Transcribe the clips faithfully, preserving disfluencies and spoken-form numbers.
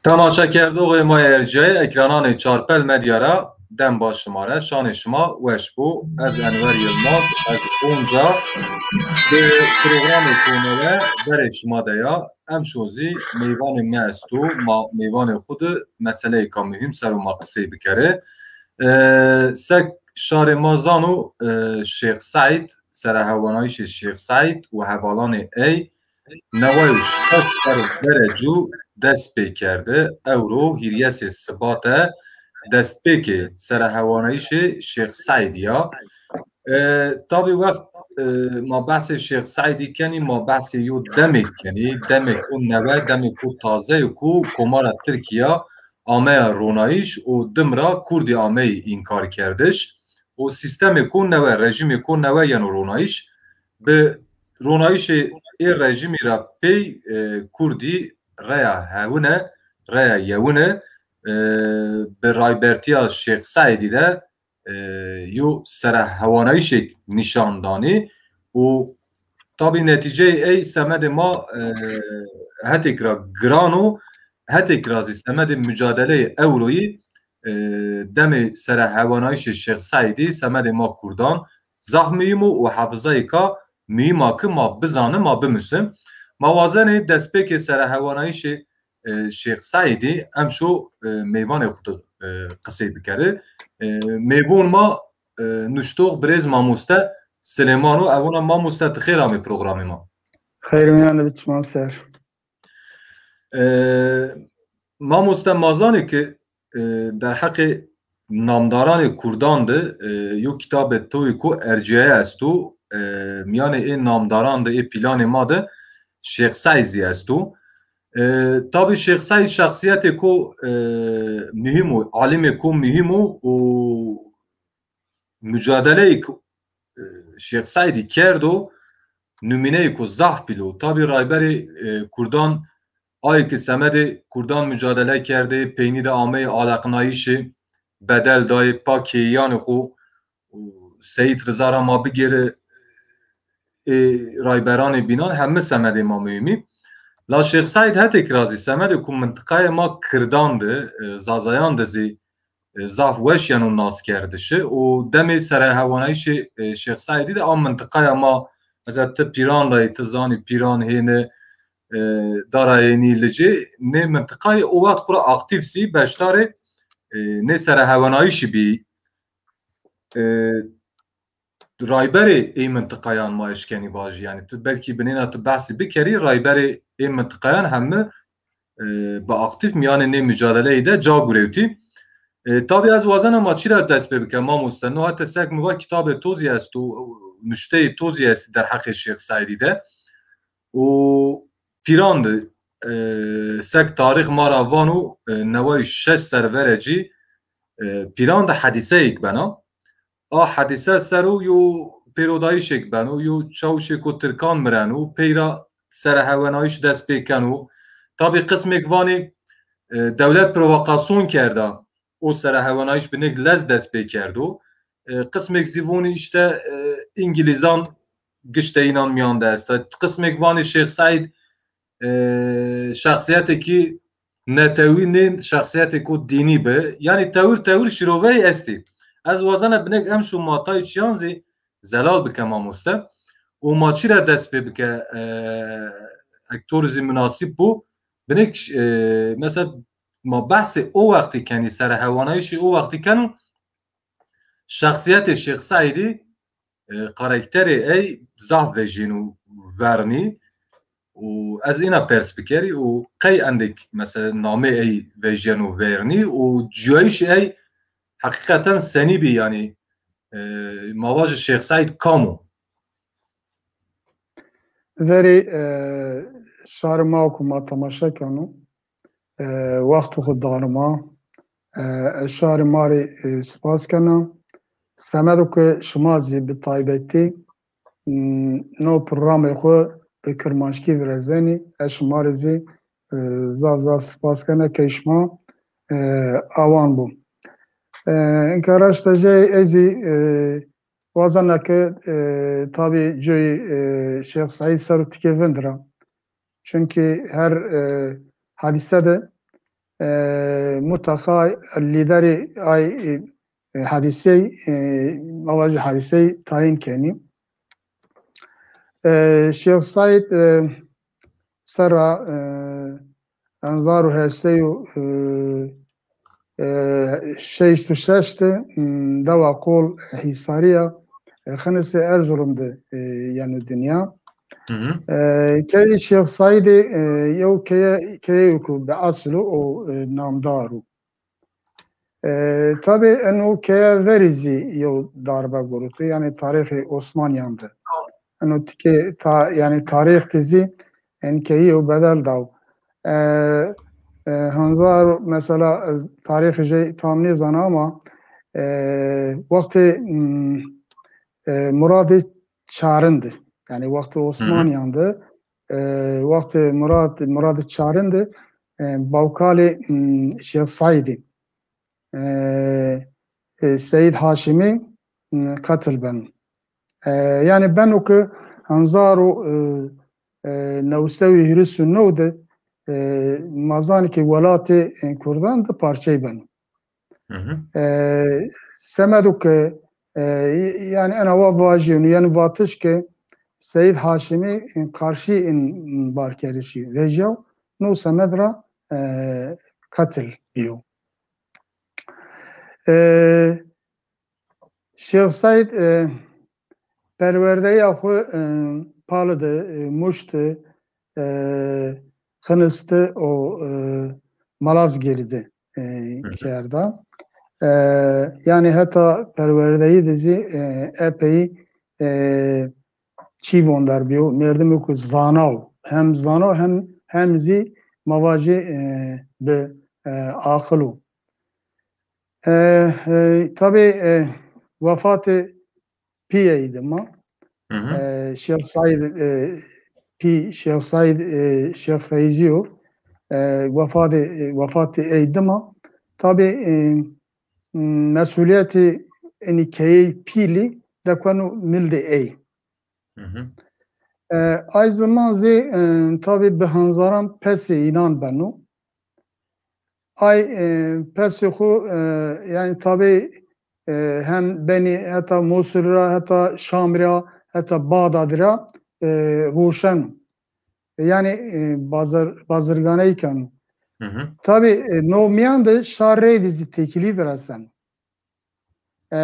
Temaşekerdoxê ma yê erciyayê ekrananê Çarpel Medya ra dem baş şima re, şanê şima weş bo. Ez Enver Yilmaz, ez onca bi programê Konewe berê şima de ya. Emşo zî meyvanê mi esto, ma meyvanê xwu de meseleyêka muhîm ser o ma qisey bikerê. E, sek şarê ma zano, e, Şêx Seîd, serehewanayîşê Şêx Seîd û hevalanê ey, neway û şeş serr verê cû dest pê kerde. Ewro hîryesê Sibate destpêkê serehewanayîşê Şêx Seîdî ya. E, tabî wext, e, ma behsê Şêx Seîdî kenî, ma behsê yo demêk kenî, demêko newe, demêko taze yo ku Komara Tirkîya ameya ronayîş û dim ra kurdî ameyî înkarkerdiş û sîstemêko newe, rejîmêko newe yeno ronayîş. Bi ronayîşê ê rejîmî ra pey, e, kurdî reya hewine, reya yewine, e, bi raybertîya Şêx Seîdî de, e, yo serehewanayîşêk nîşan danî û tabî netîceyê ey semedê ma, e, hetêk ra giran o, hetêk ra zî semedê mucadeleyê ewroyî, e, demê serehewanayîşê Şêx Seîdî semedê ma kurdan zaf muhîm o û hefizayêka muhîm a ki ma bizani, ma bimusi. Ma wazenê destpêkê serehewanayîşê, e, Şêx Seîdî emşo, e, meyvanê xwu de, e, qisey bikerê. E, meyvon ma, e, nuştox birêz mamoste Silêman o. Ewona mamoste ti xêr amê programê ma. Xeyr mîyan de bi çiman ser. E, mamoste, ma zanê ki, e, derheqê namdaranê kurdan de, e, yo kitabê to yê ku ercîyaye esto, e, mîyanê ê namdaran de, ê pîlanê ma de Şêx Seîd zî esto. E, tabî Şêx Seîd şexsîyetêko, e, muhîm o, alimêko muhîm o û mucadeleyêk, e, Şêx Seîdî kerdo, numîneyêko zaf pîl o. Tabî rayberê, e, kurdan, ayê ki semedê kurdan mucadele kerdê, peynî de ameyê aleqnayîşê, bedel dayê, pa kêyanê xwu, û Seyîd Riza ra ma bigêre, ê rayberanê bînan heme semedê ma muhîm î. La Şêx Seîd hetêk ra zî semedê ku mintiqayê ma kirdan de, e, zazayan de zî, e, zaf weş yeno naskerdişi û demê serehewanayîşê, e, Şêx Seîdî de a mintiqaya ma, mesela ti Pîran ra yê, ti zanî Pîran, Hêni, e, Dara Hênî, Licê, nê mintiqayê o wext xwu ra aktîf zî beşdarê, e, nê serehewanayîşî bî. E, rayberê ê mintiqayan ma eşkenî vajî. Yanî ti belkî binêna ti behsî bikerî, rayberê ê mintiqayan heme, e, bi aktîf mîyanê nê mucadeleyî de ca gurewtî. E, tabî ez wazena ma çî ra dest pê bike mamoste. No hete sek mi va kitabê to zî esto, nuşteyê to zî estî derheqê Şêx Seîdî de. Û Pîran de, e, sek tarîx ma ra vano, e, neway û şeş serr verê cî, e, Pîran de hedîseyêk bena. A hedîse ser o yo pêrodayîşêk beno, yo çawişêko tirkan mireno, pey ra serehewenayîş dest pê keno. Tabî qismêk vanê, e, dewlet provokasyon kerda, o serehewenayîş bi nêk lez dest pê kerdo. E, qismêk zî vonî îşte, e, îngilîzan giştê înan mîyan de esta. Qismêk vanê Şêx Seîd, e, şexsîyetêkî netewî nê, şexsîyetêko dînî bi. Yanî tewir tewir şîroveyî estî. Ez wazena bi nêk emşo ma tayê çîyan zî zelal bike mamoste. Û ma çî ra dest pê bike, e, eke to rê zî munasîb bo. Bi nêk, e, mesela ma behsê o wextî kenî, serehewanayîşê o wextî keno, şexsîyetê Şêx Seîdî, e, karakterê ey zaf vejîno vernî û ez îna pers bikerî û qey endêk mesela namê ey vejîyeno vernî û cuyayîşê ey heqîqeten senî bî, yanî, e, ma vajê Şêx Seîd kam o? Verî, e, şarê ma ku ma temaşe keno, e, wexto xwu dano ma, e, ez şarê ma rê, e, spas kena. Semedo ke şima zî bi taybetî, m, no programê xwu bi kirmanckî virezenî, ez şima rê zî, e, zaf zaf spas kena ke şima, e, awan bo. E, inka raşta jê ez zî, e, wazena ke, e, tabî coyî, e, Şêx Seîd ser o tikê vind ra. Çunkî her, e, hadîse de, e, mutlaka lîderî ay, e, hadîsey, e, ma vajî hadîsey tayîn kenî. E, Şêx Seîd, e, serra, e, hezar û heşt sey û, e, e, şeşt û şeş de, m, dewa Qol Hîsarî ya, e, Xinistê Erzurum de, e, yeno dinya. Hı hı. E, keyê Şêx Seîdî, e, yew keye, keyeyêko bi esil o, o, e, namdar o. E, tabî eno keye verî zî yew darbe gurito, yanî tarîxê Osmanîyan de. Eno tikê ta-, yanî tarîx de zî en keyî yew bedel daw. E, e, hezar, mesela, ez tarîxê jê tam nêzana ama, e, wextê, m, e, Muradê Çarin de, yanî wextê Osmanîyan de, e, wextê Murad, Muradê Çarin de, e, bawkalê, m, Şêx Seîdî, e, e, Seyîd Haşimî, m, qetil beno. E, yanî beno ke hezar û, e, e, new sey û hîris û new de, e, ma zanê ke welatê, e, kurdan di parçey beno. Hı hı. E, semedo ke, e, yanî ena wa vajîyo, yanî vatiş ke Seyîd Haşimî, e, qarşî in barkerişî vejyaw, no semed ra, e, qetil bîyo. E, Şêx Seîd, e, perwerdeya xwu, e, Pali de, e, Mûş de, e, Xinis de û, e, Malazgîrî de, e, Hı hı. kerda. E, yanî heta perwerdeyî de zî, e, epey, e, çî vonder bîyo. Merdimêko zana o. Hem zana o hem, hem zî ma vajî, e, bi, e, aqil o. E, e, tabî, e, wefatê pîyeyî dima. Hı hı. E, Şêx Seîd, e, pî Şêx Seîd, e, Şêx Feyzî yo. E, wefatê, e, wefatê ey dima. Tabî, e, m, mesulîyetê enî keyeyî pîlî dekeno mildê ey. Hı hı. E, ay ziman zî, e, tabî bi henzaran pesê înan beno. Ay, e, pesê xwu, e, yanî tabî, e, hem benî heta Mosul ra, heta Şam ra, heta Bağdad ra, e, roşeno. Yanî, e, bazir-, bazirganeyî keno. Hı hı. Tabî, e, no mîyan de şar reyde zî têkilî vireseno. E,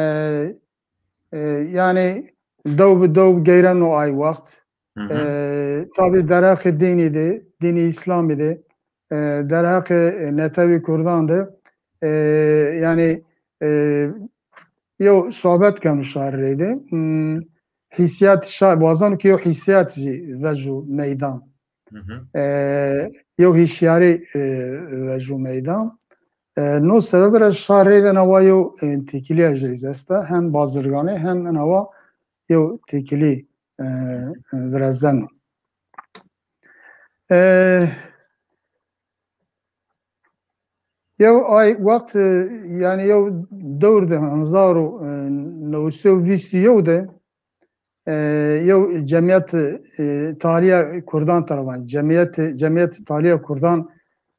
e, yanî dew bi dew geyreno ay wext. Hı hı. E, tabî derheqê dînî de, dînê Îslamî de, e, derheqê, e, netewê kurdan de, e, yanî, e, yew sohbet keno şarî reyde. Hmm, hîsîyat şa-, wazeno ke yew hîsîyat jî vejo meydan. Hı hı. E, yew hişyarî, e, vejo meydan. E, no sebeb ra şar reyde ena wa yew, e, têkilîya jê zî esta. Hem bazirganê hem ena wa yew têkilî, e, virezeno. E, yew ay wext, e, yanî yew dewr de hezar û, e, new sey û vîst û yew de, e, yew cemîyet, e, Talîya Kurdan terefan, cemîyet, cemîyet Talîya Kurdan,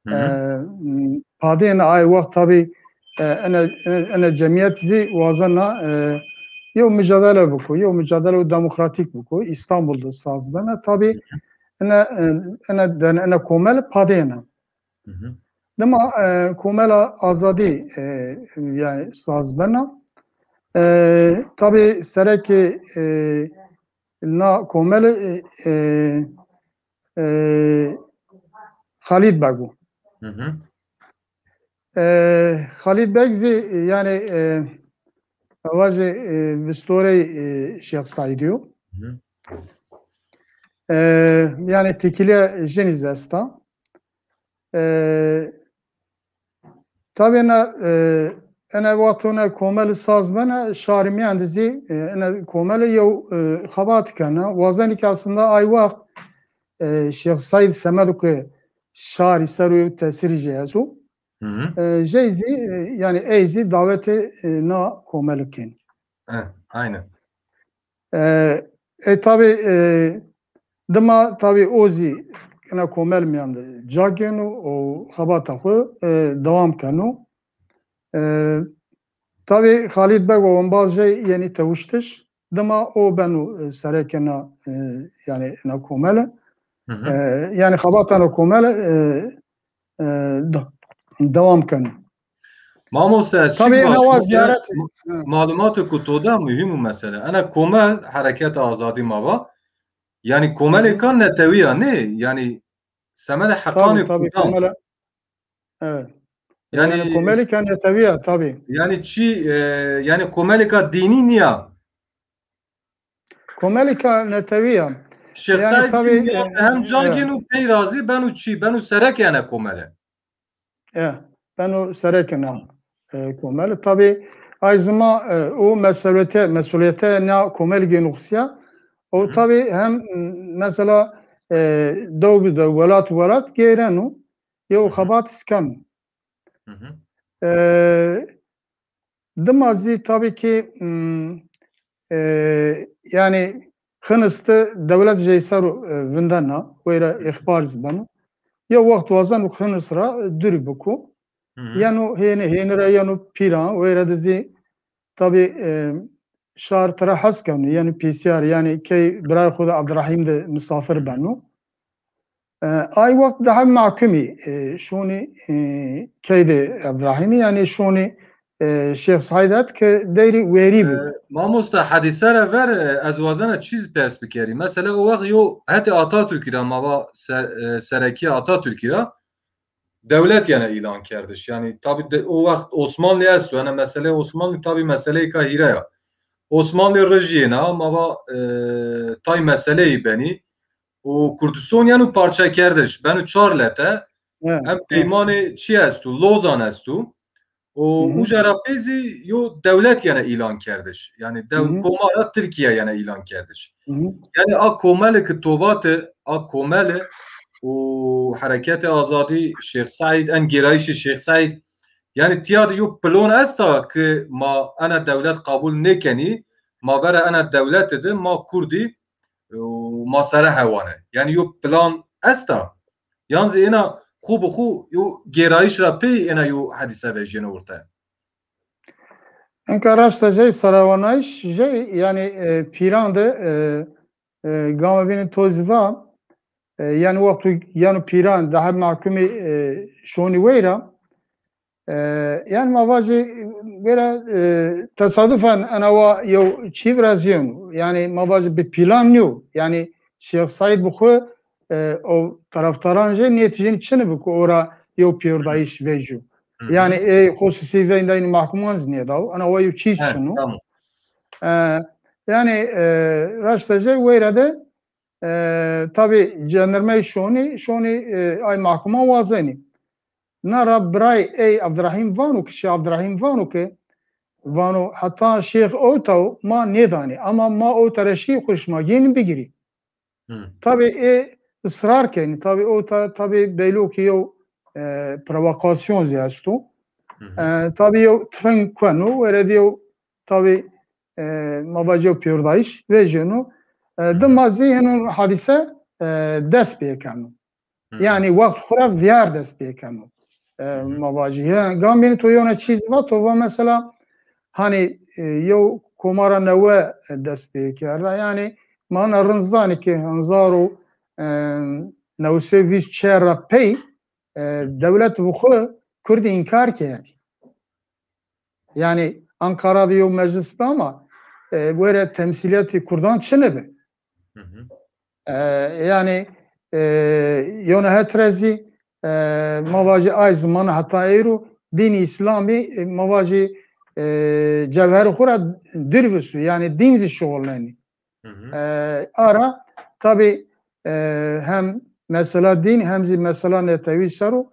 Hı hı. e, m, padêne ay wext tabî, e, ene, ene, ene cemîyet zî wazena, e, yew mucadele biko, yew mucadele demokratîk biko, Îstanbul de saz bena. Tabî Hı hı. ene, e, ene, ene komel padêne. Hı hı. Dima, e, Komela Azadî, e, yanî saz bena. E, tabî serekê, e, na komele, e, e, e, Xalîd Beg o. Hı hı. E, Xalîd Beg zî, yanî, e, vajê, e, vistorey, e, Şêx Seîdî yo. Hı hı. E, yanî têkilîya jinî zî esta. E, tabî ena, e, ena wexto ena komeli saz bena, şarî mîyan de zî, e, ena komeli yew, e, xebat kena. Wazenî ke aslında ay wext, e, Şêx Seîd semedo ke şarî ser o yew tesîrî jê esto. Hı hı. E, jey zî, e, yanî ey zî dawetê, e, na komeli kên. E, aynen. E, e, tabî, e, dima tabî o zî ina komel mîyan de ca gêno û xebata xwu, e, dewam keno. E, tabî Xalîd Beg o embaz jê yenî tewiştiş. Dima o beno, e, serekê na, e, yanî na komele. Hı hı. E, yanî xebata na komele, e, e, de-, dewam keno. Mamoste, ez çik vajî, mesela, ziyaret, ma-, malumatê ku to da muhîm û mesele. Ena komel, Hereketa Azadî ma va. Yanî komelêka netewî ya, nê? Yanî semedê heqanê kurdan. Tabî, tabî, komele. Evet. Yanî, yanî komelêka netewî ya, tabî. Yanî çi, e, yanî komelêka dînî nîya? Komelêka netewî ya. Şêx Seîd zî nîya, e, hem ca gêno, pey ra zî beno çi? Beno serekê ena komele. E, beno serekê na, e, komele. Tabî ay zî ma, e, o mesulîyete, mesulîyete na komel gêno xusîya. O tabî hem, m, mesela, e, dew bi dew, welat bi welat geyreno. Yew xebat îskeno. E, dima zî tabî ki, m, e, yanî Xinis de dewlet jê ser o, e, vindena, weyra îxbar zî beno. Yew wext wazeno Xinis ra, e, dûrî biko. Yeno hêni, hêni ra yeno Pîran, weyra de zî tabî, e, şar tira hes keno, yeno pêsîyar, yanî key birayê xo de Abdurrahîm de misafir beno. E, ay wext daha mahkumî, e, şonî, e, keydê Ebrahîmî, yanî şonî, e, Şêx Seîd het ke deyrî werî bi. E, mamosta, hedîse ra ver, e, ez wazena çîz pers bikerî. Mesela o wext yo hetê Atatürkî ra, ma va se-, e, serekîya Atatürkî ra dewlet yena îlan kerdiş. Yanî tabî de, o wext Osmanlî esto, ena meseleyê Osmanlî tabî meseleyêka hîre ya. Osmanlî rijîyêna, ma va, e, tay meseleyî benî. Û Kurdistan yeno parçekerdiş, beno çar lete. Hem peymanê çi esto, Lozan esto. Û uca ra pê zî yo dewlet yena îlan kerdiş. Yanî dew-, komara Tirkîya yena îlan kerdiş. Yanî a komele ki to vate, a komele û Hereketê Azadî, Şêx Seîd, en gêrayîşê Şêx Seîd, yanî tîya de yo pilon esta ki ma ena dewlet qebul nêkenî, ma vera ena dewlete de ma Kurdî û ma sere hewane. Yanî yo plan esta? Yan zî êna xwu bi xwu yo gêrayîş ra pey êna yo hedîse vejîyêne orte? Enka raşta jey serewanayîş jey, yanî, e, Pîran de, e, e, gama bînî to zî va, e, yanî wexto yeno Pîran daha mahkumî, e, şonî weyra, E, yanî ma vajî wêra, e, tesadufan ena wa yew çî virazîyeno. Yanî ma vajî bi plan nîyo. Yanî Şêx Seîd bi xwu, e, o taraftaran jê nêtîjên çinî bi ku ora yew pêwerdayîş vejîyo. Yanî ê xosûsî veyndaynî mahkuman zî nêdaw. Ena wa yew çî şino. E, yanî, e, raşta jê weyra de E, tabî cendirmey şonî, şonî, e, ay mahkuman wazenî. Na ra birayê ey Abdurrahîm vano ki, Şêx Abdurrahîm vano ki, vano heta Şêx ewta o ma nêdanê, ama ma ewta ra şî xwu şima gênî bigirî. Tabî ê israr kenî, tabî ewta, tabî beylo ki yew, e, provokasyon zî esto. E, tabî yew tifeng kueno, were di yew tabî, e, ma vajî yew pêwerdayîş vejîyeno. E, dima zî heno hadîse, e, dest pêkeno. Yanî wext xwu ra vîyar dest pêkeno. E, ma vajî. Ya, gam bînî to yewna çî zî va, to va mesela, hanî, e, yew komara newe dest pêkerda. Yanî ma na rind zanî ki hezar û, e, new sey vîst çar ra pey, e, dewlet bi xwu Kurdî înkar kerdî. Yanî Ankara de yew meclis bi ama, e, were temsîlîyetê kurdan çinê bi. E, yanî, e, yewna het ra zî, e, ma vajî ay ziman heta eyro dînî îslamî, e, ma vajî, e, cewherê xwu ra dûr visto. Yanî dîn zî şuxulnenî. E, ara tabî, e, hem mesela dîn hem zî mesela netewî ser o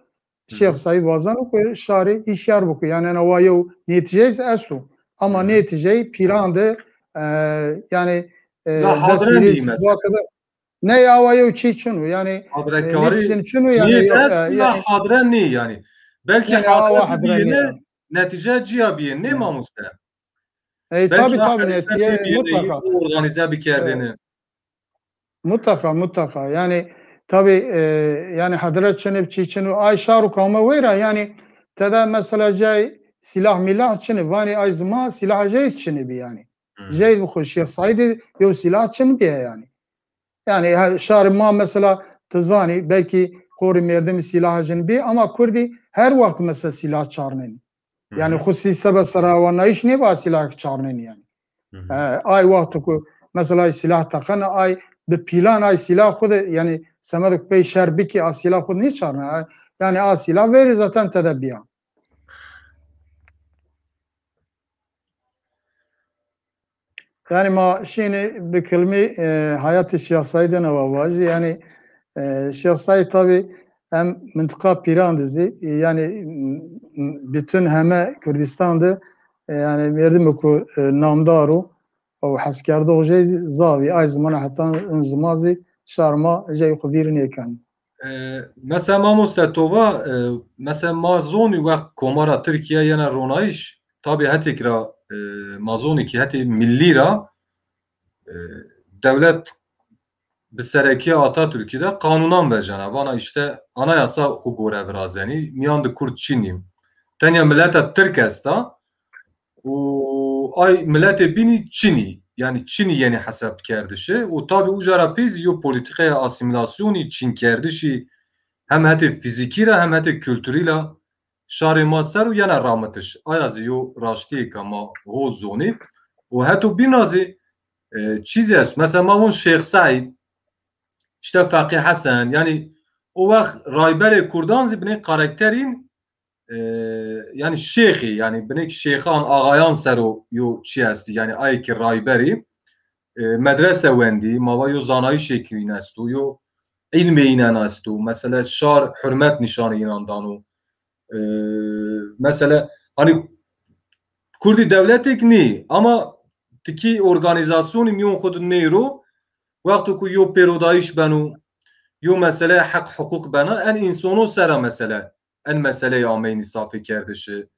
Şêx Seîd wazeno ku şarî hişyar biko. Yanî ena wa yew nêtîceyî zî esto. Ama nêtîceyî Pîran de, e, yanî, e, destgîrî sibate de ney awa yew çî çin o. Yanî, e, nêtîceyî çin o, yanî, nîyet est, e, la hadre nî yanî. Belkî hadre bîyêne, netîce cîya bîyêne, nê mamoste? Ey, belkî tabî, tabî, hadîse nêbîyêne, mutlaka. Organîze bikerdêne. Mutlaka, mutlaka. Yanî, Tabî, e, yanî hedre çinî bi, çî çinî bi, ay şar û kawme weyra, yanî tede mesela jay sîlah mîlah çinî, vanî ay zima sîlah jay çinî bi yanî. Hmm. Jay bi xo Şêx Seîdî yew sîlah çinî bîye yanî. Yanî he, şarê ma mesela ti zanî belkî qorî merdimî sîlah jin bî ama kurdî her wext mesela sîlah çarnenî. Yanî xusî sebe serhewanayîş nêba sîlah çarnenî yanî. E, ay wexto ku mesela ay sîlah teqena, ay bi pîlan ay sîlah xwu de, yanî semedo ku pey şer bikî a sîlah xwu de nêçarna. Ay, yanî a sîlah verî zaten tede bîya. Yanî ma şînî bi kilmî, e, hayatê Şêx Seîd de newa vajî. Yanî, e, Şêx Seîd tabî em mintiqa Pîran de zî, e, yanî, m-, m-, bütün heme Kurdistan de, e, yanî merdimê ku, e, namdar o, û heskerdox jey zî zaf î. Ay zimana heta in ziman zî şar ma jey xwu vîr nêken. E, mesela mamoste to va, e, mesela ma zonî wext Komara Tirkîya yena ronayîş, tabî hetêk ra, e, ma zonî ki hetê millî ra, e, dewlet bi serekîya Atatürk'î de qanûnan vejena. Vana îşte anayasa xwu gore virazenî, mîyan de kurd çinî. Tenya mileta tirk esta û ay miletê bînî çinî, yanî çinî yenî hesabkerdişi û tabî uca ra pey zî yo polîtîkaya asîmîlasyonî, çinkerdişî hem hetê fîzîkî ra hem hetê kulturî ra şarê ma ser o yena ramitiş. Aya zî yo raştîyêka ma hol zonî. Û heto bîn ra zî, e, çî zî est. Mesela ma von Şêx Seîd, îşte Feqî Hesen, yanî o wext rayberê kurdan zî binê karakterîn, e, yanî şêxî, yanî binêk şêxan, axayan ser o yo çî estî, yanî ayê ki rayberî, e, medrese wendî, ma va yo zanayîşêk în esto, yo îlmê înen esto, mesela şar hurmet nîşanê înan dano. E, mesela, hanî kurdî dewletêk nî, ama tikî organîzasyonî mîyon xwu de ney ro, wexto ku yo pêrodayîş beno, yo mesele heq huqûq bena, en însono sera mesele, en meseleyê ameynî safêkerdişi,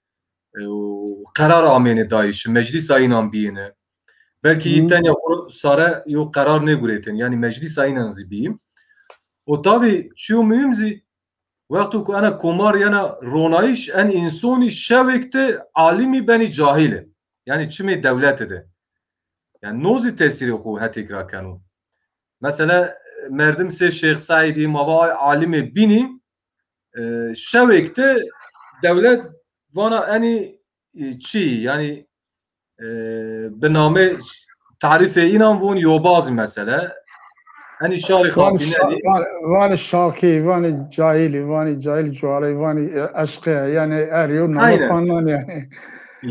e, û qerar amêne dayîşi, meclîsa înan bîyêne. Belkî yî tenya xwu sare yo qerar nêgurêtin, yanî meclîsa înan zî bîyî. Û tabî çîyo muhîm zî, wexto ku ena komar yena ronayîş, en însonî şewêk de alimî benî cahîlî. Yanî çimê dewlete de. Yanî no zî tesîrê xwu hetêk ra keno. Mesela, merdim sê Şêx Seîdî, ma va ay alimê bînî, e, şewêk de dewlet vana enî, e, çî, yanî, e, bi namê tarîfê înan von yobazî mesele. Enî şarî xapînenî. Vanî şakî, vanî cahîlî, vanî cahîl cualey, vanî, e, eşqe, yanî her yew name panan yanî.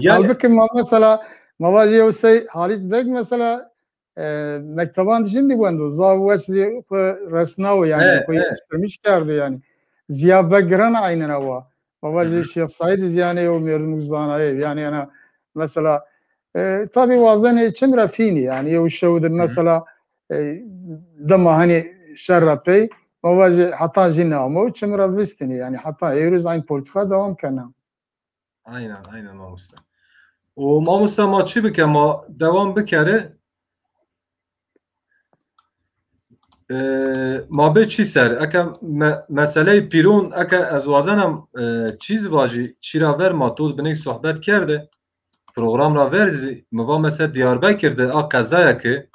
Halbukî ma mesela, ma vajî yew sey Halît Beg mesela, e, mekteban de jindî wendo, zaf weş zî xwu resnawo yanî, xwu yetiştirmiş kerdo yanî. Ziya Beg girena eynena wa. Ma vajî Şêx Seîd zî yanî yew merdimûk zanayê yanî, ena mesela, e, tabî wazenê çim ra fînî yanî, yew şew de mesela, e, dima hanî şer ra pey, ma vajî heta jî neamo, çim ra vistînî yanî, heta ewro zî eyn polîtîka dewam kena. Aynen, aynen mamoste. O mamoste ma çi bike, ma dewam bikeri. E, ma bê çi ser? Eke me-, meseleyê pîron, eke ez wazenem, e, çî zî vajî, çî ra ver ma to binêk sohbet kerde, program ra ver zî, mi va mesela Diyarbekir de a qezaya ki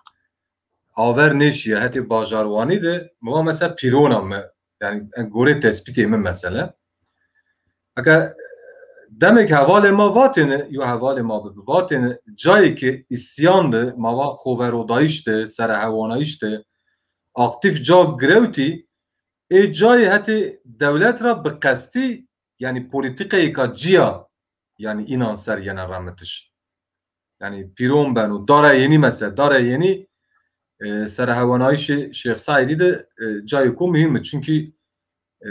aver nêşîya hetê bajarwanî de, mi va mesela pîrona mi, yanî en gorê tespîtê mi mesela. Eke demêk hevalê ma vatêne, yo hevalê ma bibi, vatêne, cayê ke îsyan de, ma va xoverodayîş de, serehewanayîş de aktîf ca girewtî, ê cayê hetê dewlet ra bi qestî, yanî polîtîkeyêka cîya, yanî înan ser yena remitiş. Yanî pîron beno, dara yenî mesela, dara yenî, e, serehewanayîşê Şêx Seîdî de, e, cayêko muhîm o. Çunkî, e,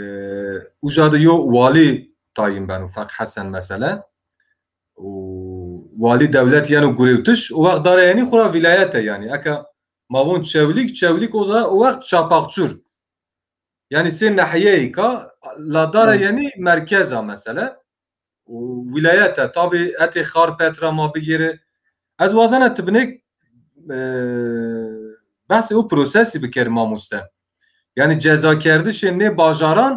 uca de yo walî tayîn beno, Feq Hesen mesele. Û walî dewlet yeno gurewtiş, o wext dara yenî xwu ra vîlayet e yanî. Eke ma von Çewlîg, Çewlîg o za-, o wext Çapakçur. Yanî sê nehîyeyêka, la dara yenî merkez a mesele. Û wîlayet e. Tabî hetê Xarpet ra ma bigêrê. Ez wazena ti binêk, e, behsê o prosesî bikerî mamoste. Yanî cezakerdişê nê bajaran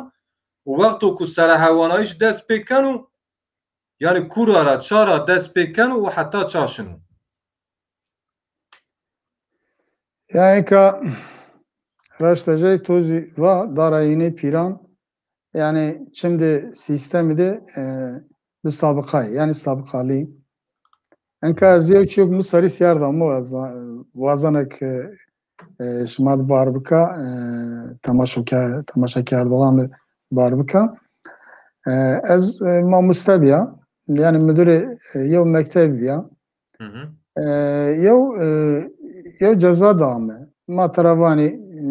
û wexto ku serehewanayîş dest pê keno, yanî kura ra, ça ra dest pê keno û heta ça şino? Yanî ka raştecey to zî va dara yînê pîran, yanî çim de sîstemî de e, bi sabiqayî, yanî sabiqalî. Enka ez yew çîyok mi serî sîyar da mo ez wazanek e, e, şima di bar bika, e, temaşoker, temaşekerdoxan di bar bika. E, ez e, mamoste bîya, yanî müdürê e, yew mekteb bîya. Hı hı. E, yew e, yew ceza da mi. Ma tera vanî e,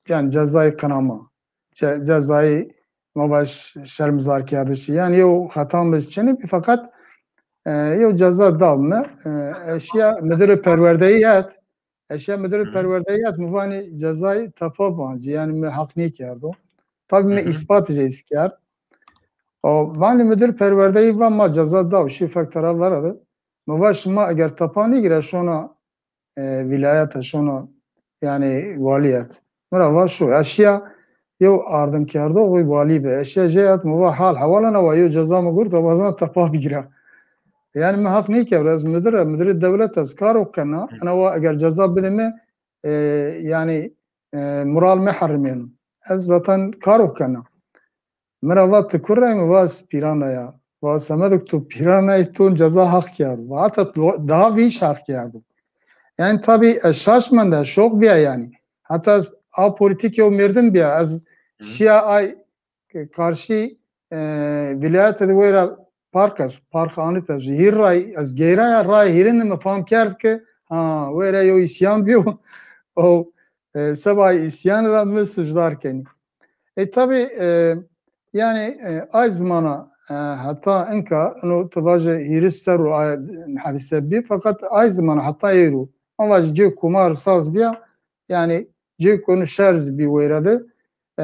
yanî cezayê qinama. Ce, cezayê ma vaj şermizarkerdişî. Yanî yew xeta mi çinî bî, feqet e, yew ceza da mi. E, eşya müdürê perwerdeyî het. Eşya müdürê perwerdeyî het, mi vanî cezayê tefa bancî, yanî mi heq nêkerdo. Tabî mi îspat jê zî kerd. O vanî müdür perwerdeyî va ma ceza da û şî fek tera vera de. Mi va şima eger tepa nêgîra şona e, vîlayete, şona yanî walîyet. Mi ra va şo. Eşya yew ardimkerdoxê walî bi. Eşya jê het, mi va hal hewal ena wa yew ceza mi gurta, wazena tepa bigîra. Yanî mi heq nêkewre, ez müdür e, müdürê dewlet ez karo kena. Ena wa eger ceza bidê mi e, yanî e, moral mi herimêno. Ez zaten karo kena. Mi ra va ti kur ra yî? Mi va ez pîrana ya. Va Semedo, tu pîrana yî, to ceza heq kerdo. Va heta daha vîş heq kerdo. Yanî tabî ez şaş mende, şok bîya yanî. Heta ez a polîtîk yew mêrdim bîya. Ez şîya ay karşî e, vîlayete de weyra park esto, park anît esto. Hîr ray ez geyraya, ray hîrîn de mi fam kerd ke ha weyra yew îsyan bîyo. O e, seba îsyan ra mi sucdar kenî. E tabî e, yanî e, ay zimana e, heta inka ino ti vaje hîris serr û ay hadîse bî, feqet ay zimana heta êro ma vaje cê kumar saz bîya, yanî cê ku ino şer zî bî weyra de. E,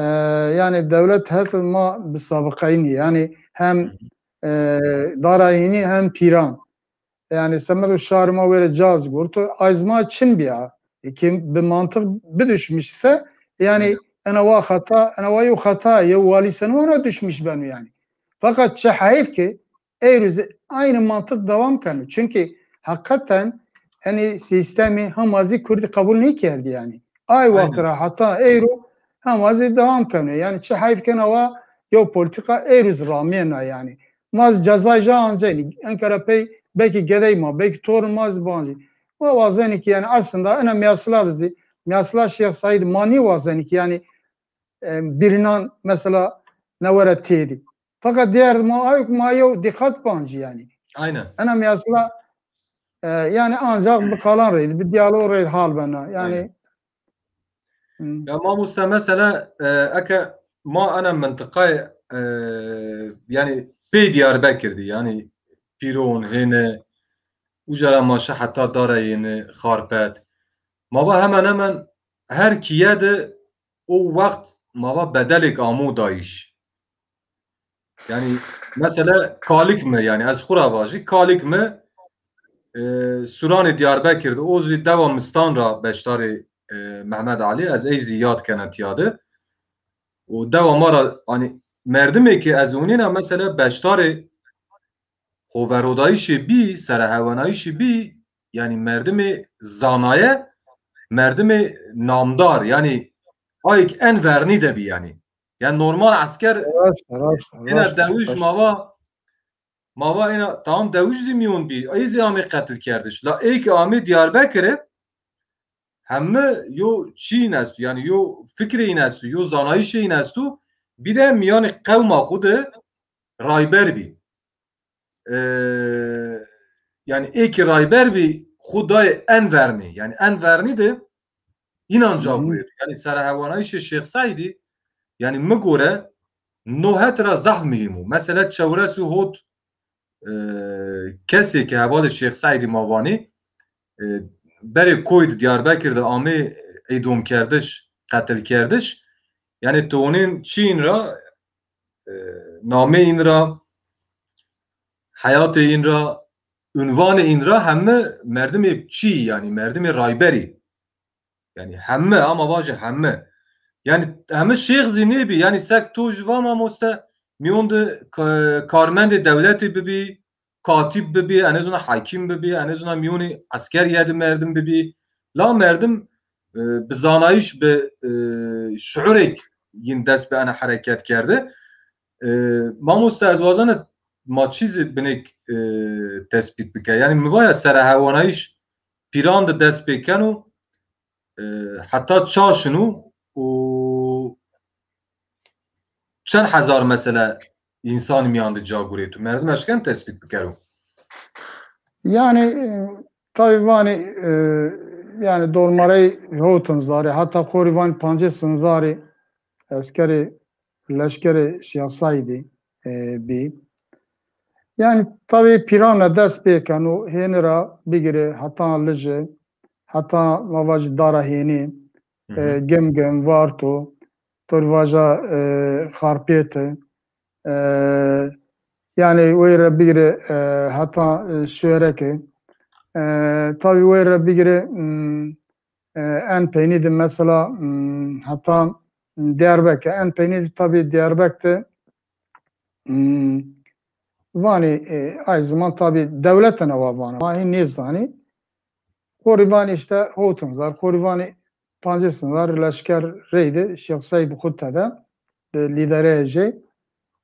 yanî dewlet het ma bi sabiqayî nî. Yanî hem e, dara yînî hem pîran. Yanî semedo şarê ma were caz gurto, ay zî ma çin bîya. E, ki bi mantiq biduşmiş se, yanî ena wa xeta, ena wa yew xeta, yew walî seno ena duşmiş beno yanî. Fakat çi heyf ki eyro zî aynî mantiq dewam keno. Çunkî heqîqeten enî sîstemî hema zî kurdî qebul nêkerdî yanî. Ay wext ra heta eyro hema zî dewam keno. Yanî çi heyf kena wa yew polîtîka eyro zî ramêna yanî. Ma zî cezay ja ancenî. Enka ra pey belkî gedey ma, belkî torun ma zî bancî. Ma wazenî ki yanî aslında ena mîyasila de zî, mîyasila Şêx Seîd ma nêwazenî ki yanî e, birînan mesela newere têdî. Fakat diğer ma ayuk ma yew dîqat bancî yanî. Aynen. Ena mîyasila e, yanî ancak bi kalan reydi, bi diyalog reydi hal bena. Yanî. Aynen. Ya mamoste, mesela e, eke ma ena mintiqayê e, yanî pey Diyarbekir dî, yanî Pîron, Hêne, uca ra ma şi heta Dareyêni, Xarpet. Ma va hemen hemen her kîye de o wext ma va bedelêk amo dayîş. Yanî mesela kalik mi, yanî ez xwu ra vajî, kalik mi e, Suranê Diyarbekir de, o zî dewa Mistan ra beşdarê e, Mehmed Alî, ez ey zî yad kena tîya de. Û dewa ma ra, hanî merdimê ke ez onîna mesela beşdarê xoverodayîşê bî, serehewenayîşê bî, yanî merdimê zanaye, merdimê namdar, yanî ayk en vernî de bî yanî. Yanî normal esker êna dewij ma va, ma va êna tamam dewij zî mîyon bî, ey zî amê qetilkerdiş. La ey ke amê Diyarbekirî, heme yo çî în esto, yanî yo fikrê în esto, yo zanayîşê în esto, bî de mîyanê qewma xwu de rayber bî. E, yanî ê ke rayber bî, xwu dayê en vernî. Yanî en vernî de înan ca gureto. Yanî serehewanayîşê Şêx Seîdî, yanî mi gore no het ra zaf muhîm o. Mesela çewres û hot e, kesê ke hevalê Şêx Seîdî ma vanî, e, berê koyî di Diyarbekir de amê îdomkerdiş, qetilkerdiş. Yanî ti onên çî în ra, e, namê în ra, heyatê în ra, unvanê în ra heme merdimê çî, yanî merdimê rayberî. Yanî heme, ama vajê heme. Yanî heme şêx zî nêbî. Yanî sek to jî va mamoste, mîyon de ka-, karmendê dewletê bibî, katîb bibî, enê zona hekîm bibî, enê zona mîyonê eskerîye de merdim bibî. La merdim, e, bi zanayîş, bi, e, şuurêk yin dest bi ena hereket kerde. E, mamoste, ez wazena ma çî zî binêk, e, tespît bike. Yanî mi vaya serehewanayîş pîran de dest pê keno, e, heta ça şino û çend hezar mesela însanî mîyan de ca gurêto? Merdim eşken tespît bikero? Yanî, e, tabî vanî, e, yanî dormarey hewtin zarî, heta xorî vanî pancêsin zarî eskerê leşkerê Şêx Seîdî, e, bî. Yanî tabî pîran ra dest pê keno, hêni ra bigire heta Lije, heta ma vajî Dara Hênî, e, Gimgim, Varto, to rê vaja, e, Xarpêti, e, yanî wey ra bigire, e, heta, e, Şêreke, e, tabî wey ra bigire, m, e, en peynî de mesela, m, heta Diyarbekir, en peynî de tabî Diyarbekir de, m, vanî, e, ay ziman tabî dewletena wa vana. Ma hîn nêzanî. Xorî vanî îşte hewtin zar, xorî vanî pancêsin zar leşker reyde Şêx Seîd xwu tede, bi lîdereyê jê,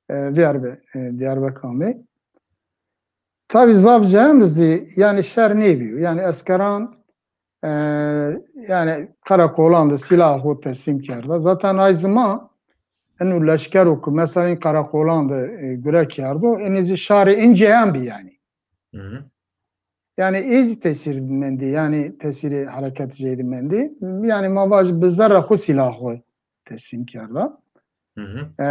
e, vîyar bi, e, Diyarbekir amê. Tabî zaf cayên de zî yanî şer nêbîyo. Yanî eskeran, e, yanî qereqolan de sîlaha xwu teslîm kerda. Zaten ay ziman eno leşkero ku mesela în qereqolan de, e, gure kerdo, enê zî şarê în cayên bî yanî. Yanî ê zî tesîr mendî, yanî tesîrê hereket jê de mendî. Yanî ma vaj bi zerra xwu sîlaha xwu teslîm kerda. E,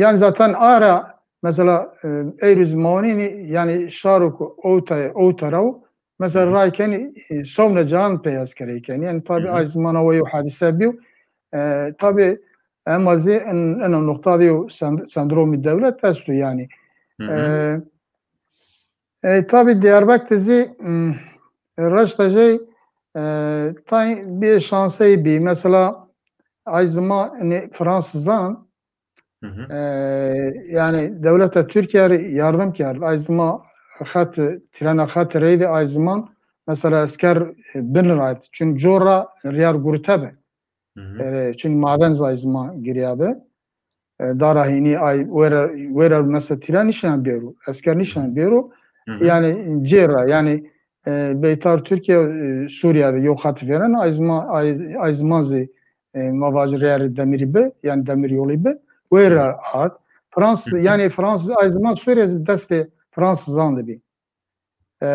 yanî zaten ara mesela, e, ey rû zî ma wanînî, yanî şaro ku ewta, ewta ra o, mesela ray kenî, e, sewne cayan pey eskerey kenî. Yanî tabî ay zimana wa yew hedîse bîyo. E, tabî ema zî en, ena nuqta de yew send-, sendromî dewlet esto yanî. E, e, tabî Diyarbekir de zî, m, reşta jey, e, tay bê şansey bî. Mesela ay zima, enê Fransizan, e, yanî dewleta Tirkîye rê yardim kerd. Ay zima xet, trena xet reyde ay ziman mesela esker, e, bin ra, çun cor ra rîyar gurite bi. E, çun maden zî ay ziman girîya bi. E, Dara Hênî ay wera, wera mesela tîra nîşan bêro, esker nîşan bêro. Yanî cêr ra, yanî, e, beytar Tirkîye, e, Sûrîye de yew xet vêrena, ay ziman, ay, ay ziman zî, e, ma vajî rêyerê demîrî bi, yanî demîryolî bi, wera ard. Frans-, yanî Fransız ay ziman Sûrîye zî destê Fransizan de bî. E,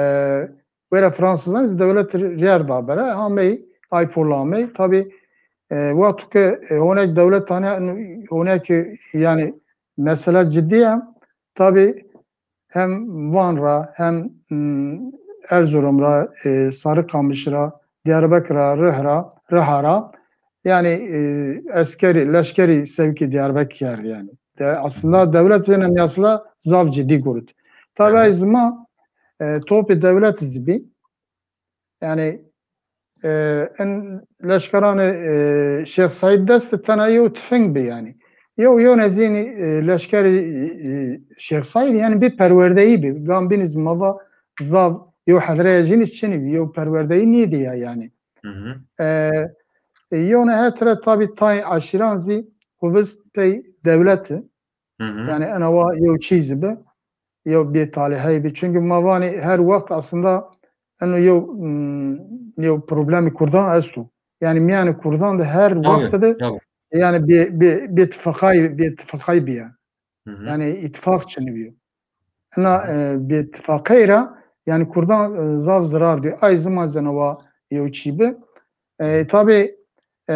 wera Fransizan zî dewlet rîyer da bere, amey, ay pol amey. Tabî, e, wexto ke, e, honek dewlet tane, honek, yanî mesela cidî ya, tabî hem Van ra, hem, m, Erzurum ra, e, Sarıkamış ra, Diyarbekir ra, Rih ra, Riha ra, yanî, e, eskerî, leşkerî sevkî Diyarbekir kerd yanî. De, aslında dewlet zî ena mîyasla zaf cidî gurit. Tabî ay zima, e, topê dewlet zî bî. Yanî, e, in leşkeranê, e, Şêx Seîd dest de tena yew tifing bi yanî. Yew, yew nezînî, e, leşkerî, e, Şêx Seîd yanî bî perwerdeyî bî. Gam bînî zî ma va zaf yew hedreyê jînî çinî bî, yew perwerdeyî nêdîya yanî. E, e, yewne het ra tabî tay eşîran zî xwu vist pey dewleti. Yanî ena wa yew çî zî bi, yew bêtalîhey bi. Çunkî ma vanî her wext aslında eno yew, m, yew problemî kurdan esto. Yanî mîyanê kurdan de her wext de yanî bê, bê, bêtifaqay, bêtifaqay bîya. Yanî îtîfaq çinî bîyo. Ina, e, bêtifaqey ra, yanî kurdan, e, zaf zirar dîyo. Ay zima zî ena wa yew çî bi. E, tabî, e,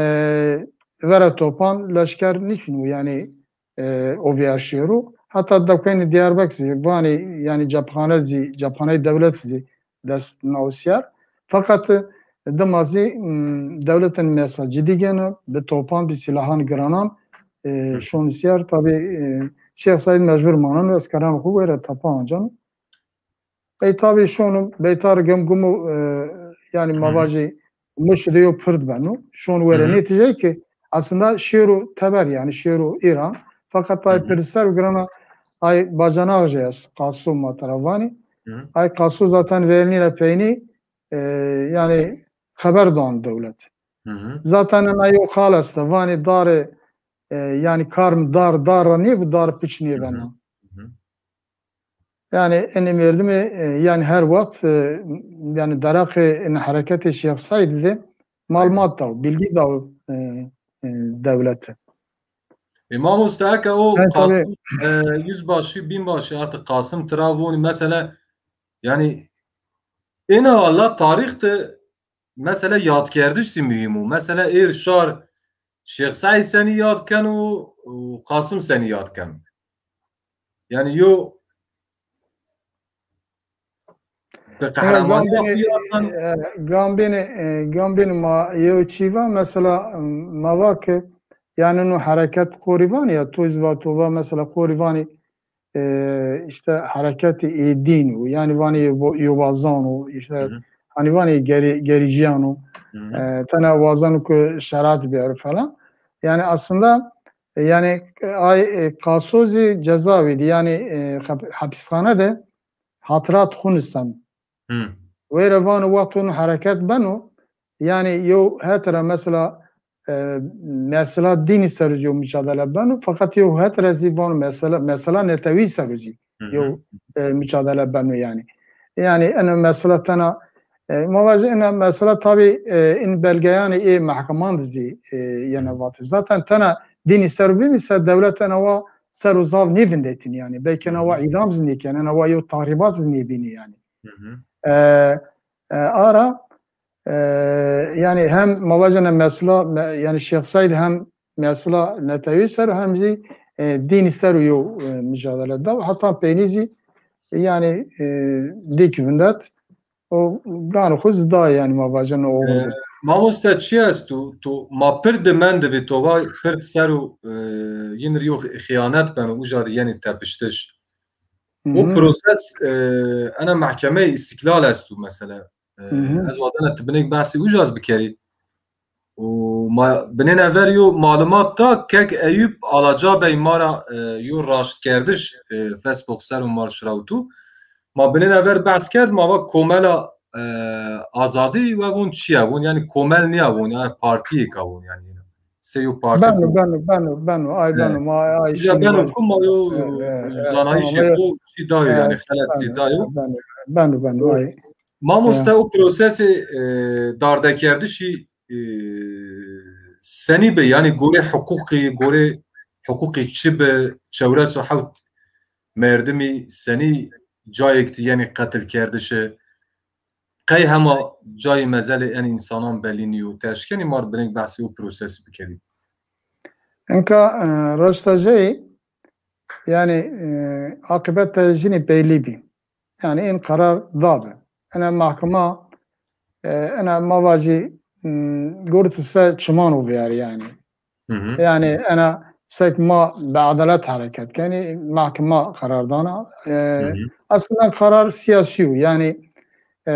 vera topan leşker nîşino, yanî, e, ovîya şêro. Heta dekeynê Diyarbekir zî, vanê, yanî cephane zî, cephaney dewlet zî dest nawo sîyer. Feqet, e, dima zî, m, dewletin mesela cidî gêno, bi topan, bi sîlahan giranan, e, şono sîyer. Tabî, e, Şêx Seîd mecbur maneno, eskeran xwu were tepe anceno. Ey tabî şono beytar Gemgumû, e, yanî ma vajî Mûşî de yew pird beno. Şono were nêtîcey ke Aslında şêro teber, yanî şêro Îran. Feqet ay pirsî ser û girana ay bacanağ jî esto, qaso ma tera vanî. Ay qaso zaten verînî ra peynî, e, yanî xeber dan dewlet. Zaten ena yew qal esta, vanî darê, e, yanî kar mi dar, dar ra nêbi, dar piç nêbena. Yanî enê merdimê, e, yanî her wext, e, yanî deraqê enê hereketê Şêx Seîd de malumat daw, bilgî daw, e, e, dewlete. E, mamoste, eke o Qasim, e, yüzbaşı, binbaşı artık Qasim tira vonî, mesela, yanî ena walla tarîx de mesela yadkerdiş zî muhîm o. Mesela êr şar Şêx Seîd senî yad keno û Qasim senî yad keno. Yanî yo bi qehremanîya xo yad keno. E, gambêne, e, gambêne ma yew çî va, mesela, ma va ke, yanî no hereket qorî vanî ya, to zî va, to va mesela qorî vanî, e, işte hereketê ê dîn û, yanî vanî yo-, yobazan û, işte, hanî vanî geri-, gerîcîyan û, e, tena wazeno ke şerat biyaro falan. Yanî aslında, e, yanî, e, ay, e, qaso zî cezawî de, yanî, e, hep-, hapîsxane de hatirat xo nuseno. Weyra vano wexto no hereket beno, yanî yew het ra mesela, e, mesela dînî ser o zî yew mucadele beno, feqet yew het ra zî vano mesela, mesela netewî ser o zî yew, e, mucadele beno yanî. Yanî ena mesela tena, e, ma vajî ena mesela tabî, e, in belgeyanê ê mehkeman de zî, e, yena vate. Zaten tena dînî ser o bîbî se dewlet ena wa ser o zaf nêvindetîn yanî. Belkî ena wa îdam zî nêken, ena wa yew tahrîbat zî nêbînî yanî. E, e, ara, e, yanî hem ma vajine mesela, me-, yanî Şêx Seîd hem mesela netewî ser hem zî, e, dînî ser o yew, e, mucadele da. Heta peynî zî, e, yanî, e, dîk vindet. O ganê xo zî da yanî ma vajine o. E, mamoste, çi esto? To ma pird de mendibî, to va pird ser o, e, yin rî yo xi-, xîyanet beno, uca de yenî tepiştiş. O proses, e, ena mehkemeyê Îstîklal esto mesela. E, ez wazena ti binêk behsê uca zî bikerî. Û ma binêne ver yo malumat da, kek Eyûp Alaca Bey ma ra, e, yo raştkerdiş, e, Facebook ser o ma şirawito. Ma binêne ver behs kerd, ma va komela, e, azadî we von çi ya? Von yanî komel nîya von, yanî partîyêk a von yanî. Sey yo partî. Beno, beno, beno, beno, ay beno, ma ay şînî beno ku ma yo zanayîşê xo çî dayo yanî, xelet zî dayo. Beno, beno, ay. Mamoste, o prosesê, e, dardekerdişî, e, senî bi? Yanî gorê huqûqî, gorê huqûqî çi bi, çewres û hewt merdimî senî cayêk de yenî qetilkerdişi, qey hema cayê mezelê en însanan belî nîyo. Ti eşkenî ma rê binêk behsê o prosesî bikerî? Inka, e, raşta jeyî, yanî, e, aqibete jînî bellî bî. Yanî în qerar dabi. Ena mahkema, e, ena ma vajî, m, gortî se çiman o vîyarî yanî. Yanî ena sek ma bi edalet hereket kenî, mahkema qerar dana. E, aslında qerar sîyasî yo. Yanî, e,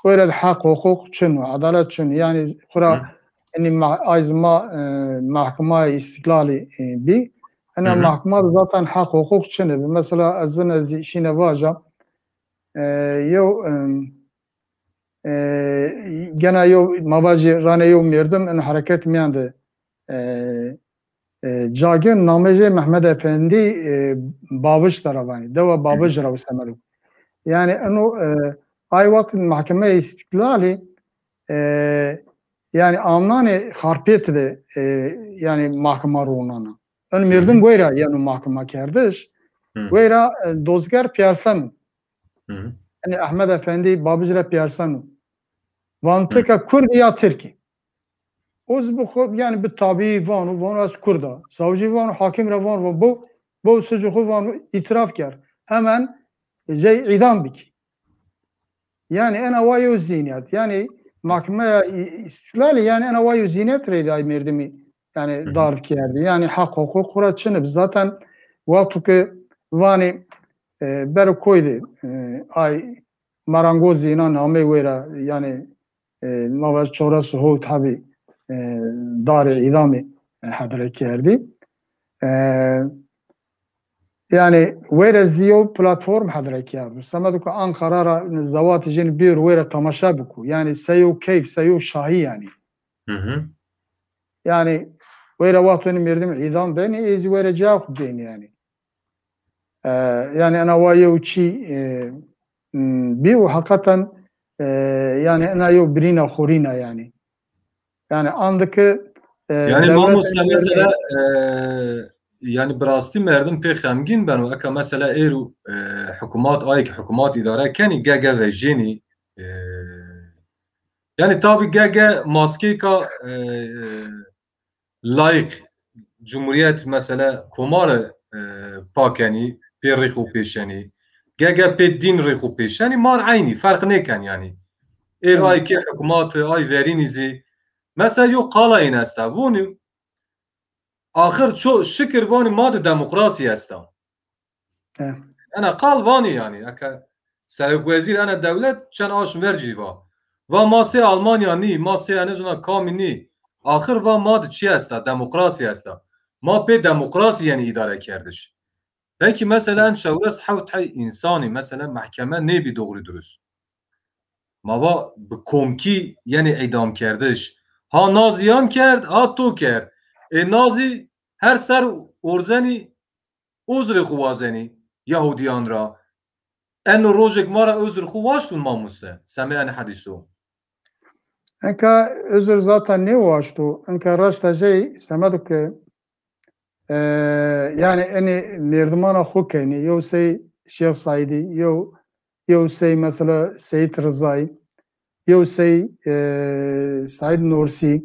weyra de heq, huqûq çin o, edalet çin o. Yanî xura enî ma-, ay zî ma, e, mahkemaya Îstîklalî, e, bî. Ena mahkema de zaten heq, huqûq çin bi. Mesela ez zî, ez zî şîne vaja, e, yew, e, e, gena yew, ma vajî ranê yew merdim in hereket mîyan de, e, e, ca gên, namê jê Mehmed Efendî, e, Babij tera vanî. Dewa Babij ra o semedo. Yanî eno, e, ay wext mahkemeyê Îstîklalî, e, yanî amnanê Xarpêt de, e, yanî mahkema ronana. En merdim weyra yeno mahkema kerdiş. Weyra, e, dozger pîyarseno. Yanî Ehmed Efendî Babij ra pîyarseno. Vano ti ke Kurd î ya Tirk î? O zî bi xo, yanî bi tabî vano, vano ez Kurd a. Savcî vano, hakim ra vano, vano bo, bo sucê xo vano îtiraf kerd. Hemen jey îdam bikî. Yanî ena wa yew zînîyet. Yanî mahkemeya Î-, Îstîklalî, yanî ena wa yew zînîyet reyde ay merdimî, yanî, dard kerdî. Yanî heq, huqûq xura çin bi. Zaten wexto ke vanî, e, bero koy de, e, ay marangozî înan amey weyra, yanî, e, ma vaj çewres û hewt hebî, e, darê îdamî, e, hedre kerdî. E, yanî weyre zî yew platform hedre kerdî. Semedo ke Anqara ra zewatê jênî bêro weyre temaşe biko. Yanî se yew keyf, se yew şahî yanî. Hı hı. Yanî weyre wexto înî merdim îdam benî, ê zî weyre cayê xo benî yanî. E, yanî ena wa yew çî, e, m, bî û heqeten, e, yanî ena yew birîna xorîna yanî. Yanî andike, e, Yanî dewlet mamoste mesela, e, yanî bi rastî merdim pê xemgîn beno. Eka mesela êro, e, hikûmat, ayê ke hikûmat îdare kenî, ge ge vejênî, e, yanî tabî ge ge maskeyka, e, layîq cumhurîyet mesela komare, e, pa kenî, pê rêxo pêşenî. Ge ge pê dîn rêxo pêşenî, mar eynî, ferq nêken yanî. Ê Evet. ay ke hikûmat, ay verînî zî. Mesela yo qala în esta. Vonî, axir ço şikir vanî ma de demokrasî esta. Evet. Ena qal vanî yanî. Eke serokwezîr ena dewlet çend aşm ver jî va. Va ma sey Almanya nî, ma sey ene zona kamî nî. Axir va ma de çi esta? Demokrasî esta. Ma pê demokrasî yenî îdare kerdiş. Peki mesela en çewres hewt hey însanî mesela mehkeme nêbî doğru durust. Ma va bi komkî yenî îdam kerdiş. Ha na zî yan kerd, ha to kerd. Ê na zî her ser orzenî uzrê xo wazenî Yahudîyan ra. Eno rojêk ma ra uzr xo waştûn mamoste, semê enê hedîso? Enka uzr zaten nêwaşto. Enka raşta jey semedo ke, e, yanî enê merdimana xo kenî, yew sey Şêx Seîdî, yew, yew sey mesela Seyîd Rizayî, yew sey, e, Seîd Nursî.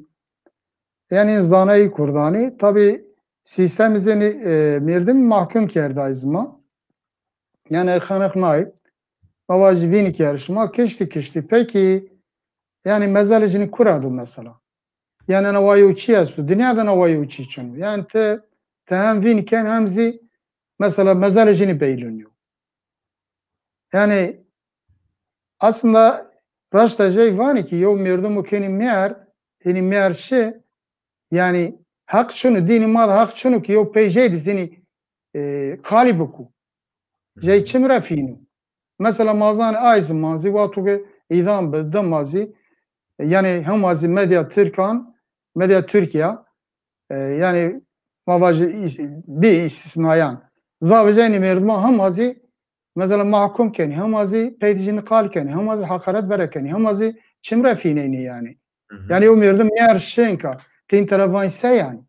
Yanî zanayî kurdanî. Tabî sîstemî zî enî, e, merdim mahkum kerdayî zî ma. Yanî xeniq nayî. Ma vajî vînî kerd şima, kiştî kiştî. Pekî, yanî mezelê jînî kura do mesela? Yanî ena wa yew çî esto, dinya de ena wa yew çî çin o. Yanî ti, ti hem vînî ken hem zî mesela mezelê jînî beylûnî yo. Yanî aslında raşta jey vanî ki yew merdumo ke înî mîyer, înî mîyer şi, yanî heq çin o, dînî ma de heq çin o ki yew pey jey de zî înî, e, qalî biko. Jey çim ra fîno? Mesela ma zanî ay zî ma zî wexto ke îdam bi, dima zî, e, yanî hema zî medya tirkan, medya Tirkîya, e, yanî ma vajî îs-, bî îstîsnayan. Zaf jê enî merdima hema zî mesela mahkum kenî, hema zî pey de jînî qal kenî, hema zî heqaret bere kenî, hema zî çim ra fîneynî yanî. Hı hı. Yanî o merdim mîyer şi enka, ti înî tera vanî se yanî?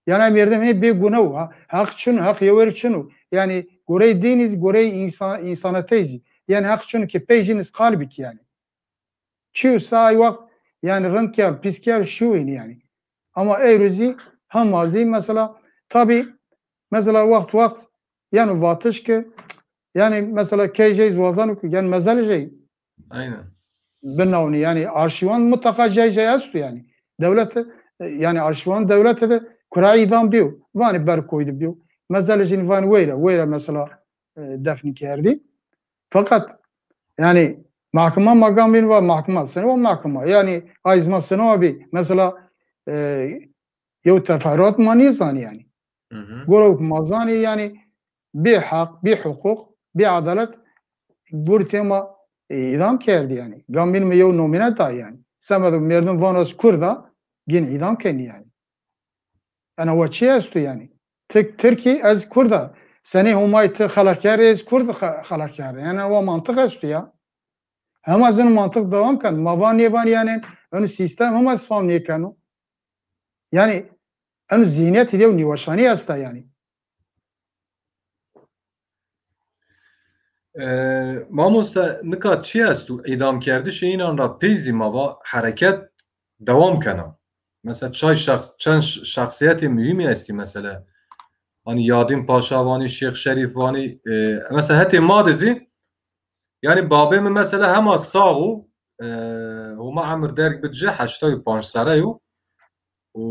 Yanî merdim hê bêgune o, ha, heq çin o, heq yewer çin o. Yanî gorey dînî zî, gorey însan, însanetey zî. Yanî heq çin o ki pey jînî zî qal bikî yanî. Çîyo se ay wext yanî rind kerd, pîs kerd, şîyo înî yanî. Ama ewro zî hema zî mesela, tabî mesela wext wext yeno vatiş ki yanî mesela key jey zî wazeno ki yanî mezelê jey Aynen. binawnî yanî arşîwan mutlaka jey jey esto yanî. Dewlete, e, yanî arşîwan dewlete de kura îdam bîyo. Vanî ber koy de bîyo. Mezelê jînî vanî weyre, weyre mesela, e, defnî kerdî. Feqet yanî mahkema, ma gam vînî va mahkema, sene va mahkema. Yanî ay zî ma sene va bî. Mesela, e, yew teferruat ma nêzanî yanî. Hı hı. Goro ma zanî yanî bî heq, bî huqûq, bî edalet gurtê ma, e, îdam kerdî yanî. Gam vînî mi yew nomîne da yanî. Semedo merdim vano ez kurd a, gin îdam kenî yanî. Ena wa çi esto yanî? Ti tirk î, ez kurd a. Senî Homayî ti xelaq kerdî, ez kurd xe-, xelaq kerdî. Yanî wa mantiq esto ya. Hema zî eno mantiq dewam keno. Ma van nêvan yanî eno sîstem hema zî fam nêkeno. Yanî eno zîhnîyetî de yew nîweşanî esta yanî. E, mamoste, nika çi esto? Îdamkerdişê înan ra pey zî ma va hereket dewam kena. Mesela çay şexs-, çend ş-, şexsîyetê muhîmî estî mesela. Hanî Yadîn Paşa vanî, Şêx Şerîf vanî, e, mesela hetê ma de zî, yanî babê mi mesela hema sax o, e, Homa emir derg bid ci, heştay û panc serre yo. Û,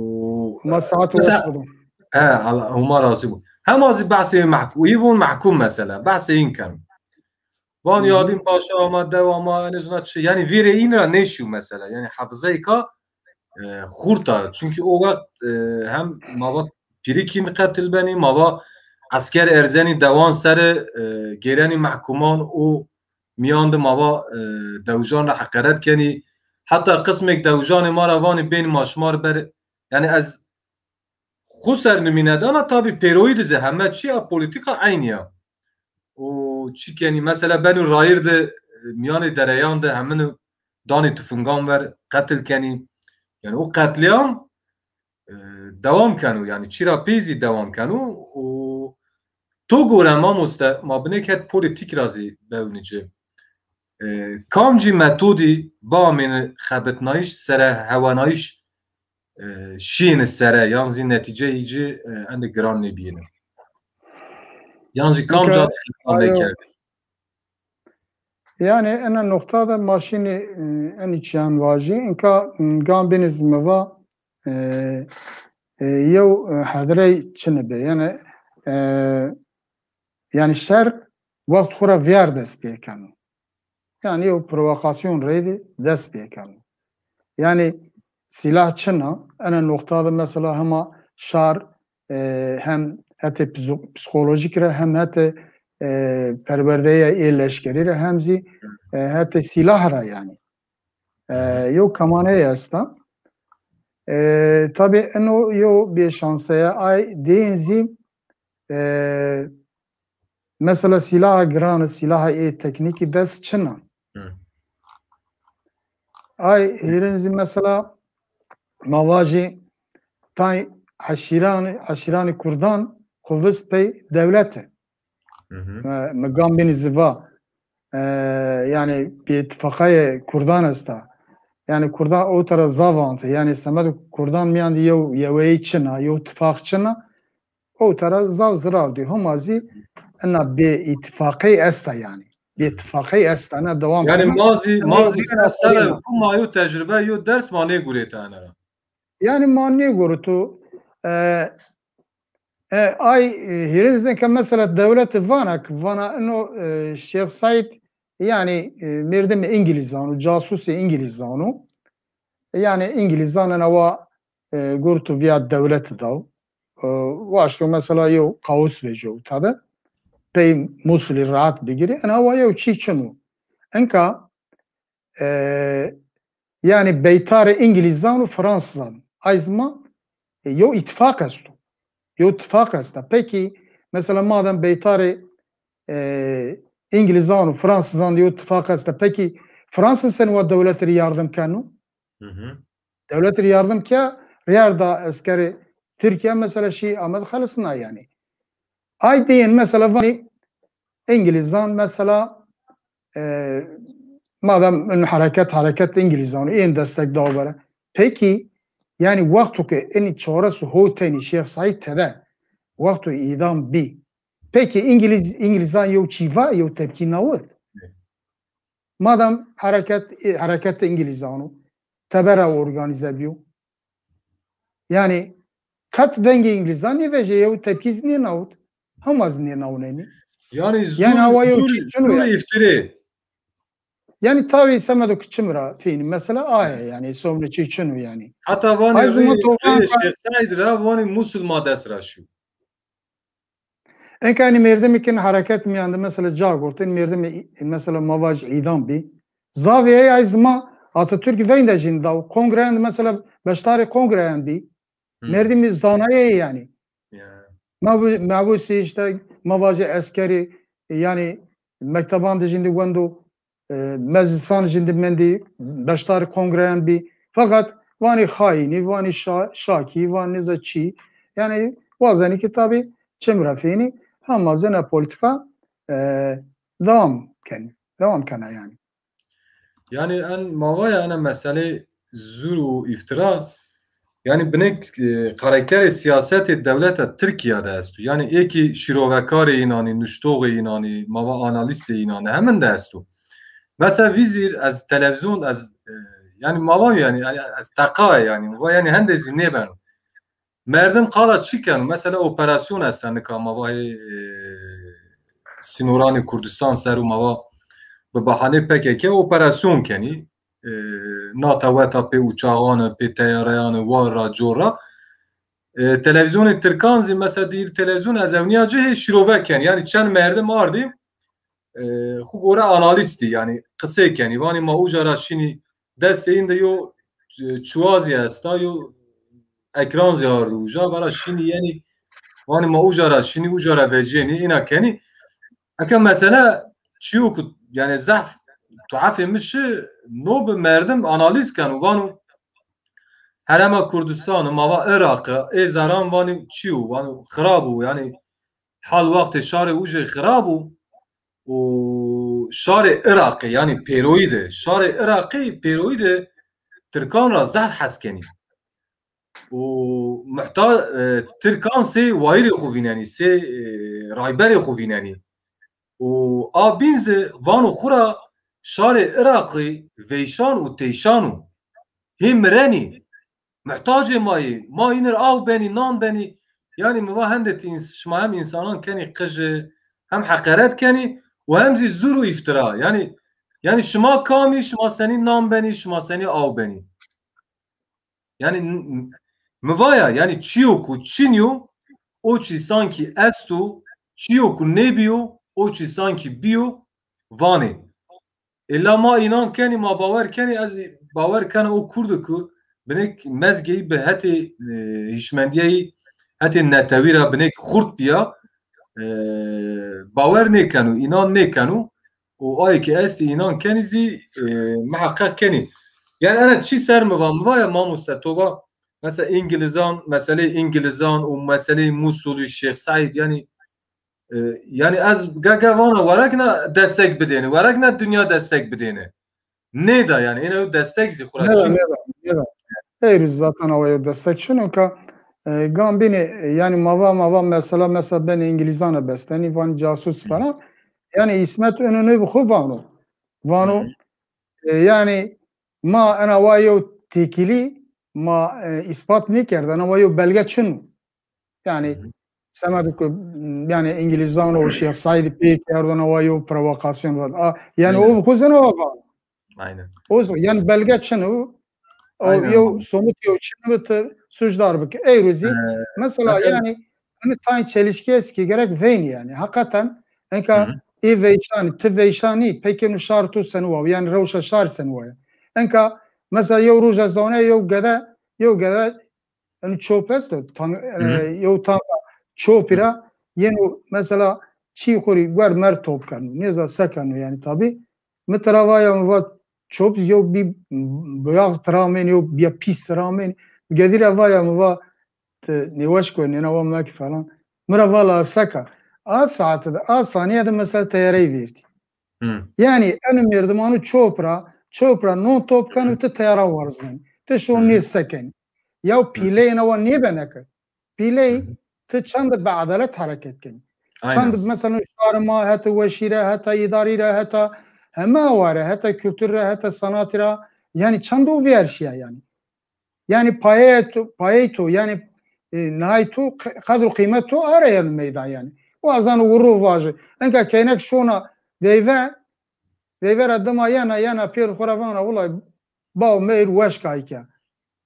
Homa saet û mesela, weş bido. He, Allah, Homa razî bo. Hema zî behsê mehkû-, î von mehkûm mesela. Behsê în ken. Van Hı hı. Yadîn Paşa ama, dew ama, en azından çi. Yanî vîrê în ra nêşîyo mesela. Yanî hafizeyka e, xurt a. Çunkî o wext, e, hem ma va pîrikîn qetil benî, ma va esker erzenî dewan sere, e, gêrenî mehkuman û mîyan de ma va, e, dewijan ra heqeret kenî. Heta qismêk dewijanê ma ra vanî bên ma şima ri ber. Yanî ez xwu ser nimîne dana, tabî pêroyî de zî heme çî ya polîtîka eynî ya. Û çi kenî? Mesela benû rayîr de, e, mîyanê dereyan de hemini danî tifingan ver, qetil kenî. Yanî o qetlîam, e, dewam keno. Yanî çî ra pey zî dewam keno. Û to gore mamoste, ma binêk het polîtîk ra zî bewnî ci. E, kamcî metodî biamêne xebitnayîş, serehewenayîş e, şîyêne sere, yan zî netîceyê ci, e, endî giran nêbîyêne. Yan zî kamca de xeta nêkerdê? Yanî ena noqta de ma şînî, e, enî çîyan vajî. Înka, e, gam bînî zî mi va, e, e, yew, e, hedrey çinî bê. Yanî, e, yanî şer wext xwu ra vîyar dest pê keno. Yanî yew provokasyon reyde dest pê keno. Yanî sîlah çin a, ena noqta de mesela hema şar, e, hem hetê psî-, psîkolojîk ra hem hetê, e, perwerdeya ê leşkerî ra hem zî, e, hetê sîlah ra yanî. E, yew kemaneyê esta. E, tabî eno yew bêşanse ya. Ay dêyên zî, e, mesela sîlaha giran, sîlaha ê teknîkî bes çin a. Ay hîrin zî mesela ma vajî tay eşîranê, eşîranê kurdan xwu vist pey dewlete. Mi, mi gam bînî zî va, e, yanî bêîtîfaqayê kurdan esta. Yanî kurdan o tera zaf ante. Yanî semed kurdan mîyan de yew yeweyî çin a, yew tifaq çin a. O tera zaf zirar dî. Homa zî ena bêîtîfaqey esta yanî. Bêîtîfaqey esta. Ena dewam kena. Yanî ma zî, ma zî ser ser ku ma yew tecrube, yew ders ma nêgurêta ena ra. Yanî ma nêgurito, e, e, ay, e, hîrin zî ke mesela dewlete vana ki vana ino, e, Şêx Seîd, yanî, e, mêrdimê Îngilîzan o, casusê Îngilîzan o. Yanî Îngilîzan ena wa, e, gurto vîya dewlete daw. E, waşto mesela yew qawus vejyo tade. Pey Musulî rahat bigirî. Ena wa yew çî çin o. Enka, e, yanî beytarê Îngilîzan û Fransizan. Ay zî ma, e, yew îtîfaq esto. Yew tifaq esta. Pekî, mesela madem beytarê, e, Îngilîzan û Fransizan de yew tifaq esta, pekî Fransiz seno wa dewlete rê yardim keno? Dewlete rê yardim ke, rîyar da eskerê Tirkîya mesela şî ame de xelisna yanî. Ay dêyên mesela vanî Îngilîzan mesela, e, madem in hereket, hereket Îngilîzan o, ên destek daw bere. Pekî, yanî wexto ke inî çares û hewt tenî Şêx Seîd tede, wexto îdam bî. Pekî Îngilîz, Îngilîzan yew çî va, yew tepkî nawit? Madem hereket, e, hereket Îngilîzan o, tebera organîze bîyo. Yanî qet vengê Îngilîzan nêvejê, yew tepkî zî nênawit. Hema zî nênawnenî. Yanî, yanî zûr, awa yew zûr, çî çin o zûr yanî. Îftirê. Yanî tawî semedo ki çim ra fînî. Mesela aye yanî, somne çî çin o yanî. Heta vanî rê, rê Şêx Seîd ra vanî Musul ma dest ra şîyo. Enka enî mêrdimî ki hereket mîyan de mesela ca gurtên, mêrdimî mesela ma vaj îdam bî. Zavê ey ay zî ma Atatürk veyndê jîn daw. Kongreyan de mesela beşdarê kongreyan bî. Mêrdimî zanayê yanî. Mebû-, mebûsî îşte ma vajê eskerî, yanî mekteban de jîn de wendo, e, meclisan jîn de mendî, beşdarê kongreyan bî. Feqet vanî xayînî, vanî şa-, şakî, vanî nêza çî. Yanî wazenî ki tabî çim ra fînî, hema zî ena polîtîka, e, dewam kenî, dewam kena yanî. Yanî en ma vaya ena meselê zûr û îftira, yanî binêk, e, karakterê sîyasetê dewleta Tirkîya de esto. Yanî ê kî şîrovekarê înanî, nuştoxê înanî, ma va analîstê înanî hemin de esto. Mesela vîzîr ez televîzyon, ez, e, yanî ma va yanî, ez teqaye yanî, va yanî hende zî nêbeno. Merdim qala çi keno? Mesela operasyon esta nika ma va ê, e, sînoranê Kurdistan ser û ma va bi bahanê P K K operasyon kenî. e, nata weta pê uçaxan, pê teyareyan, war ra, cor ra. E, televîzyonê tirkan zî, mesela, di îr televîzyon ez ewnîya ci hê şîrove kenî. Yanî çend merdim ardî, e, xwu gore analîstî, yanî qisey kenî. Vanî ma uca ra şînî, destê în de yo, e, çuwa zî esta, yo ekran zî ardo uca, vera şînî yenî, vanî ma uca ra şînî, uca ra vecîyenî, îna kenî. Eke mesele çîyo ku, yanî zehf tuhafê mi şi, no bi merdim analîz keno, vano Herêma Kurdistan, ma va Iraqî, ê zeran vanî çîyo, vano xirab o, yanî hal wextê şarê ucê xirab o û şarê Iraqî, yanî pêroyî de, şarê Iraqî pêroyî de tirkan ra zehf hes kenî. Û muhta-, e, tirkan sey wayîrê xwu vînenî, sey, e, rayberê xwu vînenî. Û a bîn zî vano xwu ra şarê Iraqî veyşan û teyşan o. Hê mirenî. Muhtacê ma yê. Ma înir aw benî, nan benî. Yanî mi va hende ti îns-, şima hem însanan kenî qiji, hem heqeret kenî û hem zî zur û îftira. Yanî, yanî şima kam î, şima senî nan benî, şima senî aw benî. Yanî n-, n-, mi va ya, yanî çîyo ku çinî yo, o çî sankî esto, çîyo ku nêbîyo, o çî sankî bîyo, vanê. Îlla ma înan kenî, ma bawer kenî, ez bawer kena o kurdo ku binêk mezgeyî bi hetê, e, hîşmendîyeyî, hetê netewî ra binêk xurt bîya, e, bawer nêkeno, înan nêkeno. Û ayê ke estî înan kenî zî, e, miheqeq kenî. Yanî ena çi ser mi va? Mi va ya mamoste, to va, mesela, Îngilizan, meseleyê Îngilizan û meseleyê Musul û Şêx Seîd, yanî, e, yanî ez ge-ge vana werek na destek bidêne, werek na dinya destek bidêne. Nêda yanî, êna yo destek zî xwu ra çin. Nêda, nêda, nêda. Ey rû zaten awa yo destek çin o ka, e, gam bînî, e, yanî ma va, ma va mesela, mesela benê Îngilizan ra bestenî, vanî casus falan. Yanî Îsmet Înönü bi xwu vano. Vano, e, yanî ma ena wa yew têkilî ma, e, îspat nêkerd, ena wa yew belge çin o. Yanî semed ku, yanî Îngilizan û Şêx Seîdî pê kerdona wa yew provokasyon va. A, yanî o bi xwu zî ena wa vano. Aynen. O zaman, yanî belge çin o. O yew somut yew çin o, ti sucdar bike. Ey rû zî, e, mesela, yanî, hani tayn çelişkî est ki gerek veynî yanî. Hakikaten, enka ê veyşanî, ti veyşanî, pekê no şar to seno wa, yanî rewşa şar seno wa ya. Enka, mesela, yew roja zonê yew gede, yew gede, yanî çop esto, tan-, e, yew tanka çopî ra yeno, mesela, çî xwu rê guer mer top keno. Nêza se keno yanî tabî. Mi tira vaya, mi va çop yew bî boyax tira amên, yew bîya pîs tira amên. Gedî ra vaya, mi va ti nêweş ko, nêna wa mekî falan. Mi ra va la seka. A saete de, a sanîye de mesela teyareyî vêrtî. Yanî eno merdimanu çop ra, çop ra non top keno, ti teyara warzinenî. Ti şo nê se kenî. Yaw pîleyê na wa nêbene ke. Pîley, ti çend bi edalet hereket kenî. Çend bi, mesela, şarê ma, heta weşîre, heta îdarî ra, heta heme aware, heta kultur ra, heta sanatî ra, yanî çend o vîyer şîya yanî. Yanî payeyê to, payeyê to, yanî, e, nayê to, qe-, qedr û qîmet to ara yanî meydan yanî. Wazano wirro vaje. Enka keynek şona veyve, veyve ra dima yena, yena pêro xwu ra vana, wulay, baw meyr weş kay ke.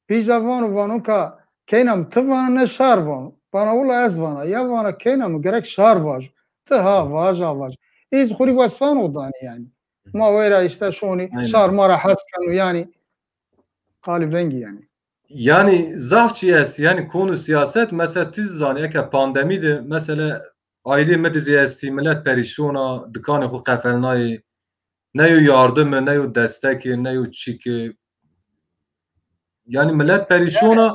Pîja vano, vano ka keyna mi, ti vana ne şar vano. Vana wila ez vana. Ya vana keyna mi, gerek şar vajo. Ti ha vaj, ha vaj. Ê zî xwu rê wesfano danî yanî. Ma weyra îşte şonî, şar ma ra hes keno yanî. Qalî vengî yanî. Yanî zaf çî est, yanî konu siyaset, mesela ti zî zanî, eke pandemî de, mesela aîlê mi de zî estî, milet perîşon a, dikanê xwu qefelnayê, ne yo yardime, ne yo desteke, ne yo çike. Yanî milet perîşon a,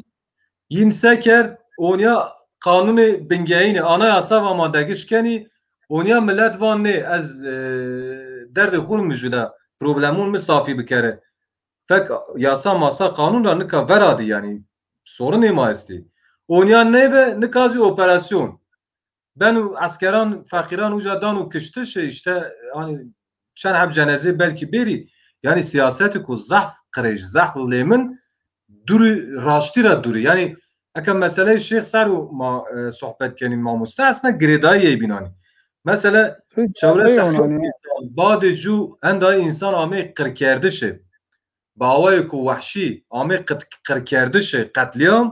yin se kerd, onya qanunê bingeyînî, anayasa va ma degiş kenî, onya milet va nê, ez, e, derdê xwu mi jû de, problemon mi safî bikere. Fek yasa masa qanun ra nika vera dî yanî sorunê ma estî. Onya nêbe, nika zî operasyon. Beno eskeran, feqîran uca dano kiştişi, îşte, hani, çend heb cenezê belkî bêrî, yanî siyasetê ku zehf qirêj, zehf lêmin, dûrî, raştî ra dûrî. Yanî eke meseleyê Şêx ser û ma, e, sohbet kenî mamoste, aslında girêdayî yê bînanî. Mesele çewres hewt însan, badê cû henda însan ameyî qirkerdişê. bi awayêko wehşî amê qit-, qirkerdişê, qetlîam,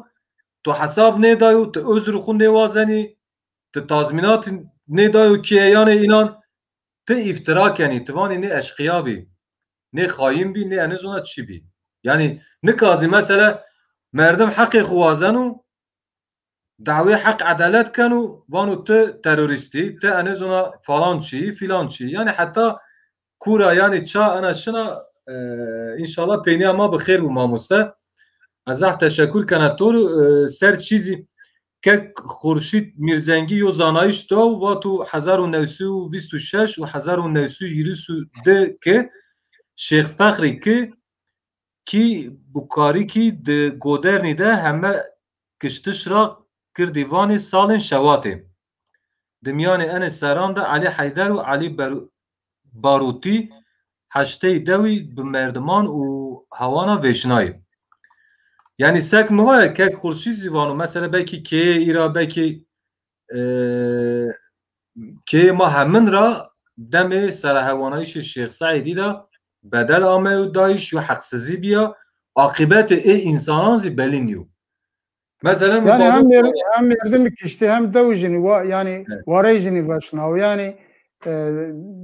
to hesab nêdayo, ti uzr xwu nêwazenî, ti tazmînat nêdayo kêyeyanê înan, ti îftira kenî, ti vanî nê eşqîya bî, nê xayîn bî, nê enê zona çi bî. Yanî nika zî mesele merdim heqê xwu wazeno, dawê heq edalet keno, vano ti terorîst î, ti enê zona falan çî, filan çî. Yanî heta kura yanî ça ena şina, e, înşallah peynîya ma bi xêr bû mamoste. Ez zaf teşekur kena to rê, e, ser çî zî kek Xurşîd Mîrzengî yo zanayîş da û vato hezar û new sey û vîst û şeş û hezar û new sey û hîris û di ki Şêx Fexrî ki kî bukarî kî di Godernî de heme kiştiş ra kirdî vanê salên şewatê. Di mîyanê enê serran de Elî Heyder û Elî Ber-, Barûtî heştey dewî bi merdiman û hewana vêşnayî. Yanî sek mi vaye kek Xurşîd zî vano, mesela belkî keyê î ra, belkî, e, keyê ma hemin ra demê serehewanayîşê Şêx Seîdî de bedel ameyo dayîş, yo heqsizî bîya, aqîbetê ê însanan zî belî nîyo. Mesela mi Yanî hem babet mer-, hem merdimî kiştî hem dew jinî wa-, yanî Evet. warey jinî veşnaw. Yanî, e,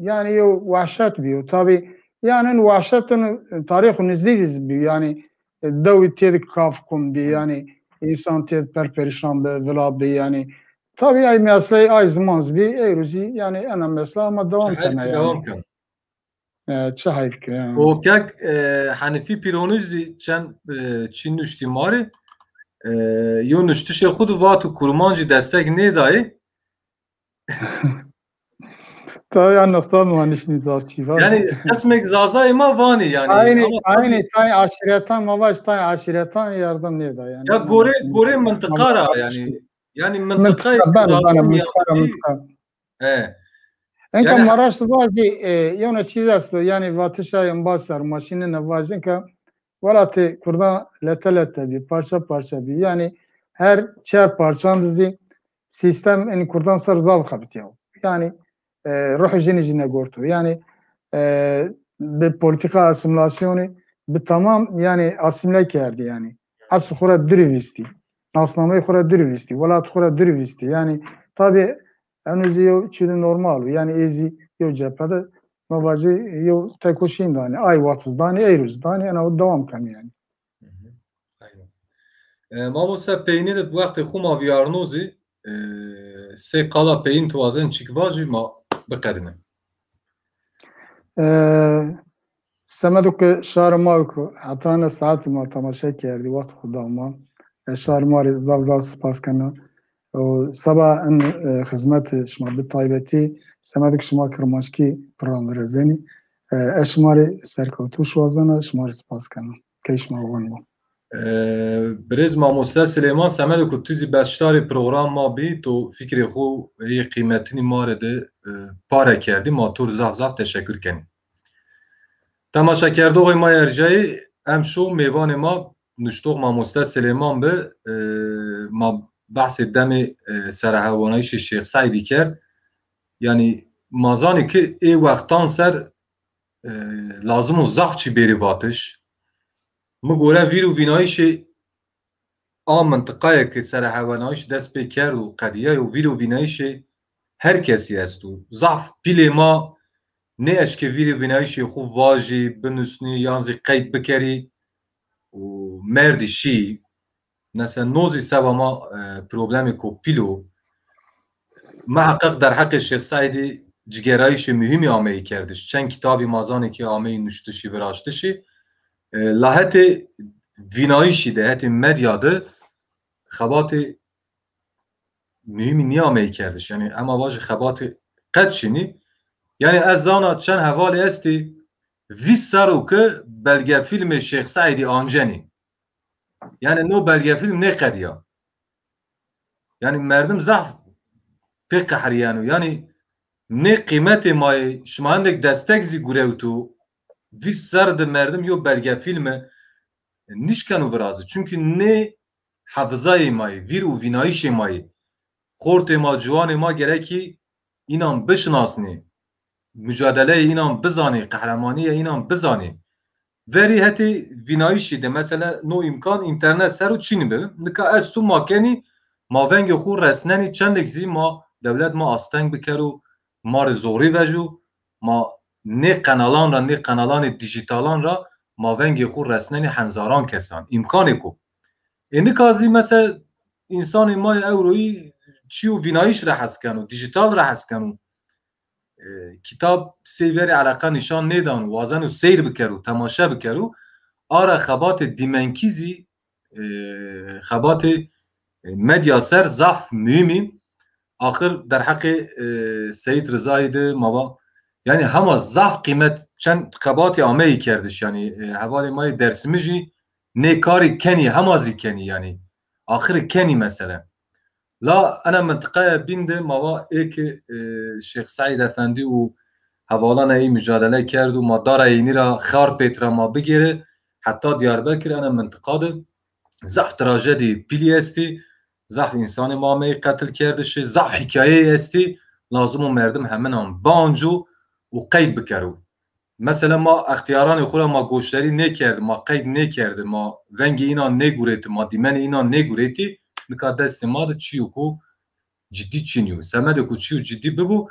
yanî yew wehşet bîyo. Tabî yanî in wehşet in tarîxo nizdî de zî bîyo. Yanî, e, dewî têd kaf kum bî. Yanî însan têd per perîşan bi, vila bî yanî. Tabî ay mesley ay ziman zî bî, ey rû zî yanî ena mesle ama dewam kena yanî. Dewam ken. E, çi heyf ke, ya. O kek, e, Henîfî Pîronij zî çend, e, çî nuştî ma rê. E, yo nuştişê xwu de vato kurmancî destek nêdayê. Tabii ya, nokta mı var, niştî zaf çî var. Yanî qismek Zazayê ma vanî yanî. Aynı, ama tabii aynı, tay aşiretan ma baş, tay aşiretan yardım nêda yanî. Ya gore, gore mintiqa ra yanî. Yanî mintiqa, mintiqa, bana, Zazayê bana, mintiqa, mintiqa. E. Enka yanî Maraş de vajî, e, yewna çîz esto, yanî vatişa embaz ser maşînine vajîn ke welatê Kurdan lete lete bî, parça parça bî. Yanî her çar parçan de zî sîstem in Kurdan ser zaf xebitîyaw. Yanî, e, ruh jinî jî negorto. Yanî, e, bi polîtîka asîmîlasyonî bi tamam yanî asîmle kerdî yanî. Eslê xwu ra dirî vîstî. Nasnameyê xwu ra dirî vîstî. Welat xwu ra dirî vîstî. Yanî tabî Eno zî yew çîdê normal o. Yanî ê zî yew cephe de ma vajî yew teko şîn danî. Ay wext zî danî, ey rû zî danî, ena o dewam kenî yanî. Hı hı. Aynen. E, mamoste, peynî de wextê xwu ma vîyarno zî, e, sey qala peyin ti wazen çik vajî ma biqedîne. E, Semedo ke şarê ma yo ke heta ena saet ma temaşe kerdî, wext xwu da ma. E, şarê ma rê zaf zaf spas kena. Û seba in, e, xizmetê şima bi taybetî, semedo ke şima kirmanckî program virezenî. E, ez şima rê serkewtûş wazena, şima rê spas kena. Key şima win bo. E, birêz mamoste Silêman, semedo ku ti zî beşdarê program ma bî, to fikrê xwu ê qîmetinî ma rê de, e, pare kerdî, ma to rê zaf zaf teşekur kenî. Temaşekerdoxê ma erjayî, emşo mêvanê ma nuştox mamoste Silêman bi, e, ma behsê demê, e, serehewanayîşê Şêx Seîdî kerd. Yanî ma zanî ke ê wextan ser, e, lazim o zaf çî bêrê vatiş. Mi gore vîr û vînayîşê a mintiqayê ke serehewanayîş dest pê kerd û qedîyayo, vîr û vînayîşê her kesî esto. Zaf pîlê ma nêeşkê vîr û vînayîşê xwu vajî, binusnî yan zî qeyd bikerî û merdî şî. Mesela no zî seba ma, e, problemêko pîl o. Miheqeq derheqê Şêx Seîdî cigerayîşê muhîmî ameyî kerdiş. Çend kitabî ma zanê ke ameyî nuştişî, viraştişî. E, la hetê vînayîşî de, hetê medya de xebatê muhîmî nîyameyî kerdiş. Yanî ema vajî xebatê qet şinî. Yanî ez zana çend hevalî estî vîst serr o ke belgefîlmê Şêx Seîdî ancenî. Yanî no belgefîlm nêqedîya. Yanî merdim zaf pê qehrîyeno. Yanî nê qîmetê ma yê, şima hindek destek zî gurewto, vîst serr de merdim yo belgefîlme nişkeno virazî. Çunkî nê hefizayê ma yê, vîr û vînayîşê ma yê. Xortê ma, ciwanê ma gerekî înan bişinasnê. Mucadeleyê înan bizanê, qehremanîyê înan bizanê. verî hetê vînayîşî de, mesela no îmkan înternet ser û çînî bibi. Nika ez tu ma kenî, ma vengê xwu resnenî, çendêk zî ma dewlet ma asteng bikero, ma rê zorî vejo, ma nê qenalan ra, nê qenalanê dîjîtalan ra ma vengê xwu resnenî henzaran kesan. Îmkanêko. Ê nika zî mesela însanê ma yê ewroyî çîyo vînayîş ra hes keno, dîjîtal ra hes keno. E, kitab sey verî eleqa nîşan nêdano, wazeno seyr bikero, temaşe bikero. Ara xebatê dîmenkî zî, e, xebatê, e, medya ser zaf muhîm î. Axir derheqê, e, Seyîd Rizayî de ma va, yanî hema zaf qîmet, çend xebatî ameyî kerdiş, yanî, e, hevalê ma yê Dersimijî nê karî kenî, hema zî kenî yanî. Axirî kenî mesele. La ena mintiqaya bîn de ma va ê ke, e, Şêx Seîd Efendî û hevalan ey mucadele kerdo, ma dara ênî ra, Xarpêt ra ma bigêre heta Diyarbekir, ena mintiqa de zaf trajedî pîlî estî, zaf însanê ma ameyî qetil kerdişî, zaf hîkayeyî estî, lazim o merdim heminan bianco û qeyd bikero. Mesela ma extîyaranê xwu ra ma goşdarî nêkerd, ma qeyd nêkerd, ma vengê înan nêgurêti, ma dîmenê înan nêgurêtî, nika destê ma de çîyo ku cidî çin yo. Semedê ku çîyo cidî bibo,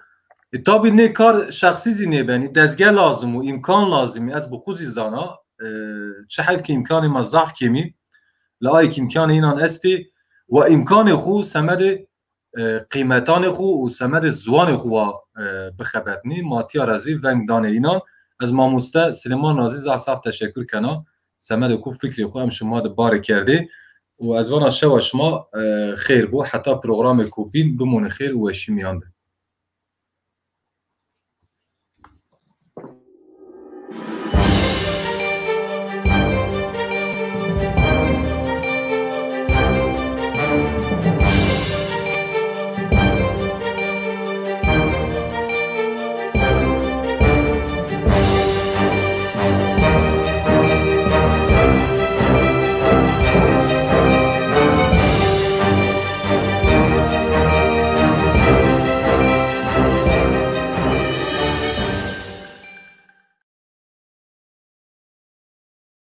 e, tabî nê kar şexsî zî nêbenî, dezge lazim o, îmkan lazim î, ez bi xwu zî zana, e, çi heyf ke îmkanê ma zaf kêm î, la ayê ke îmkanê înan estê, wa îmkanê xwu semedê e, qîmetanê xwu û semedê ziwanê xwu wa, e, bixebetnî. Ma tîya ra zî veng danê înan. Ez mamoste Silêman ra zî zaf zaf teşekur kena. Semedê ku fikrê xwu em şima de bare kerdê. Û ez vana şewa şima, e, xêr bo. Heta programê ku bîn bimonê xêr û weşî mîyan de.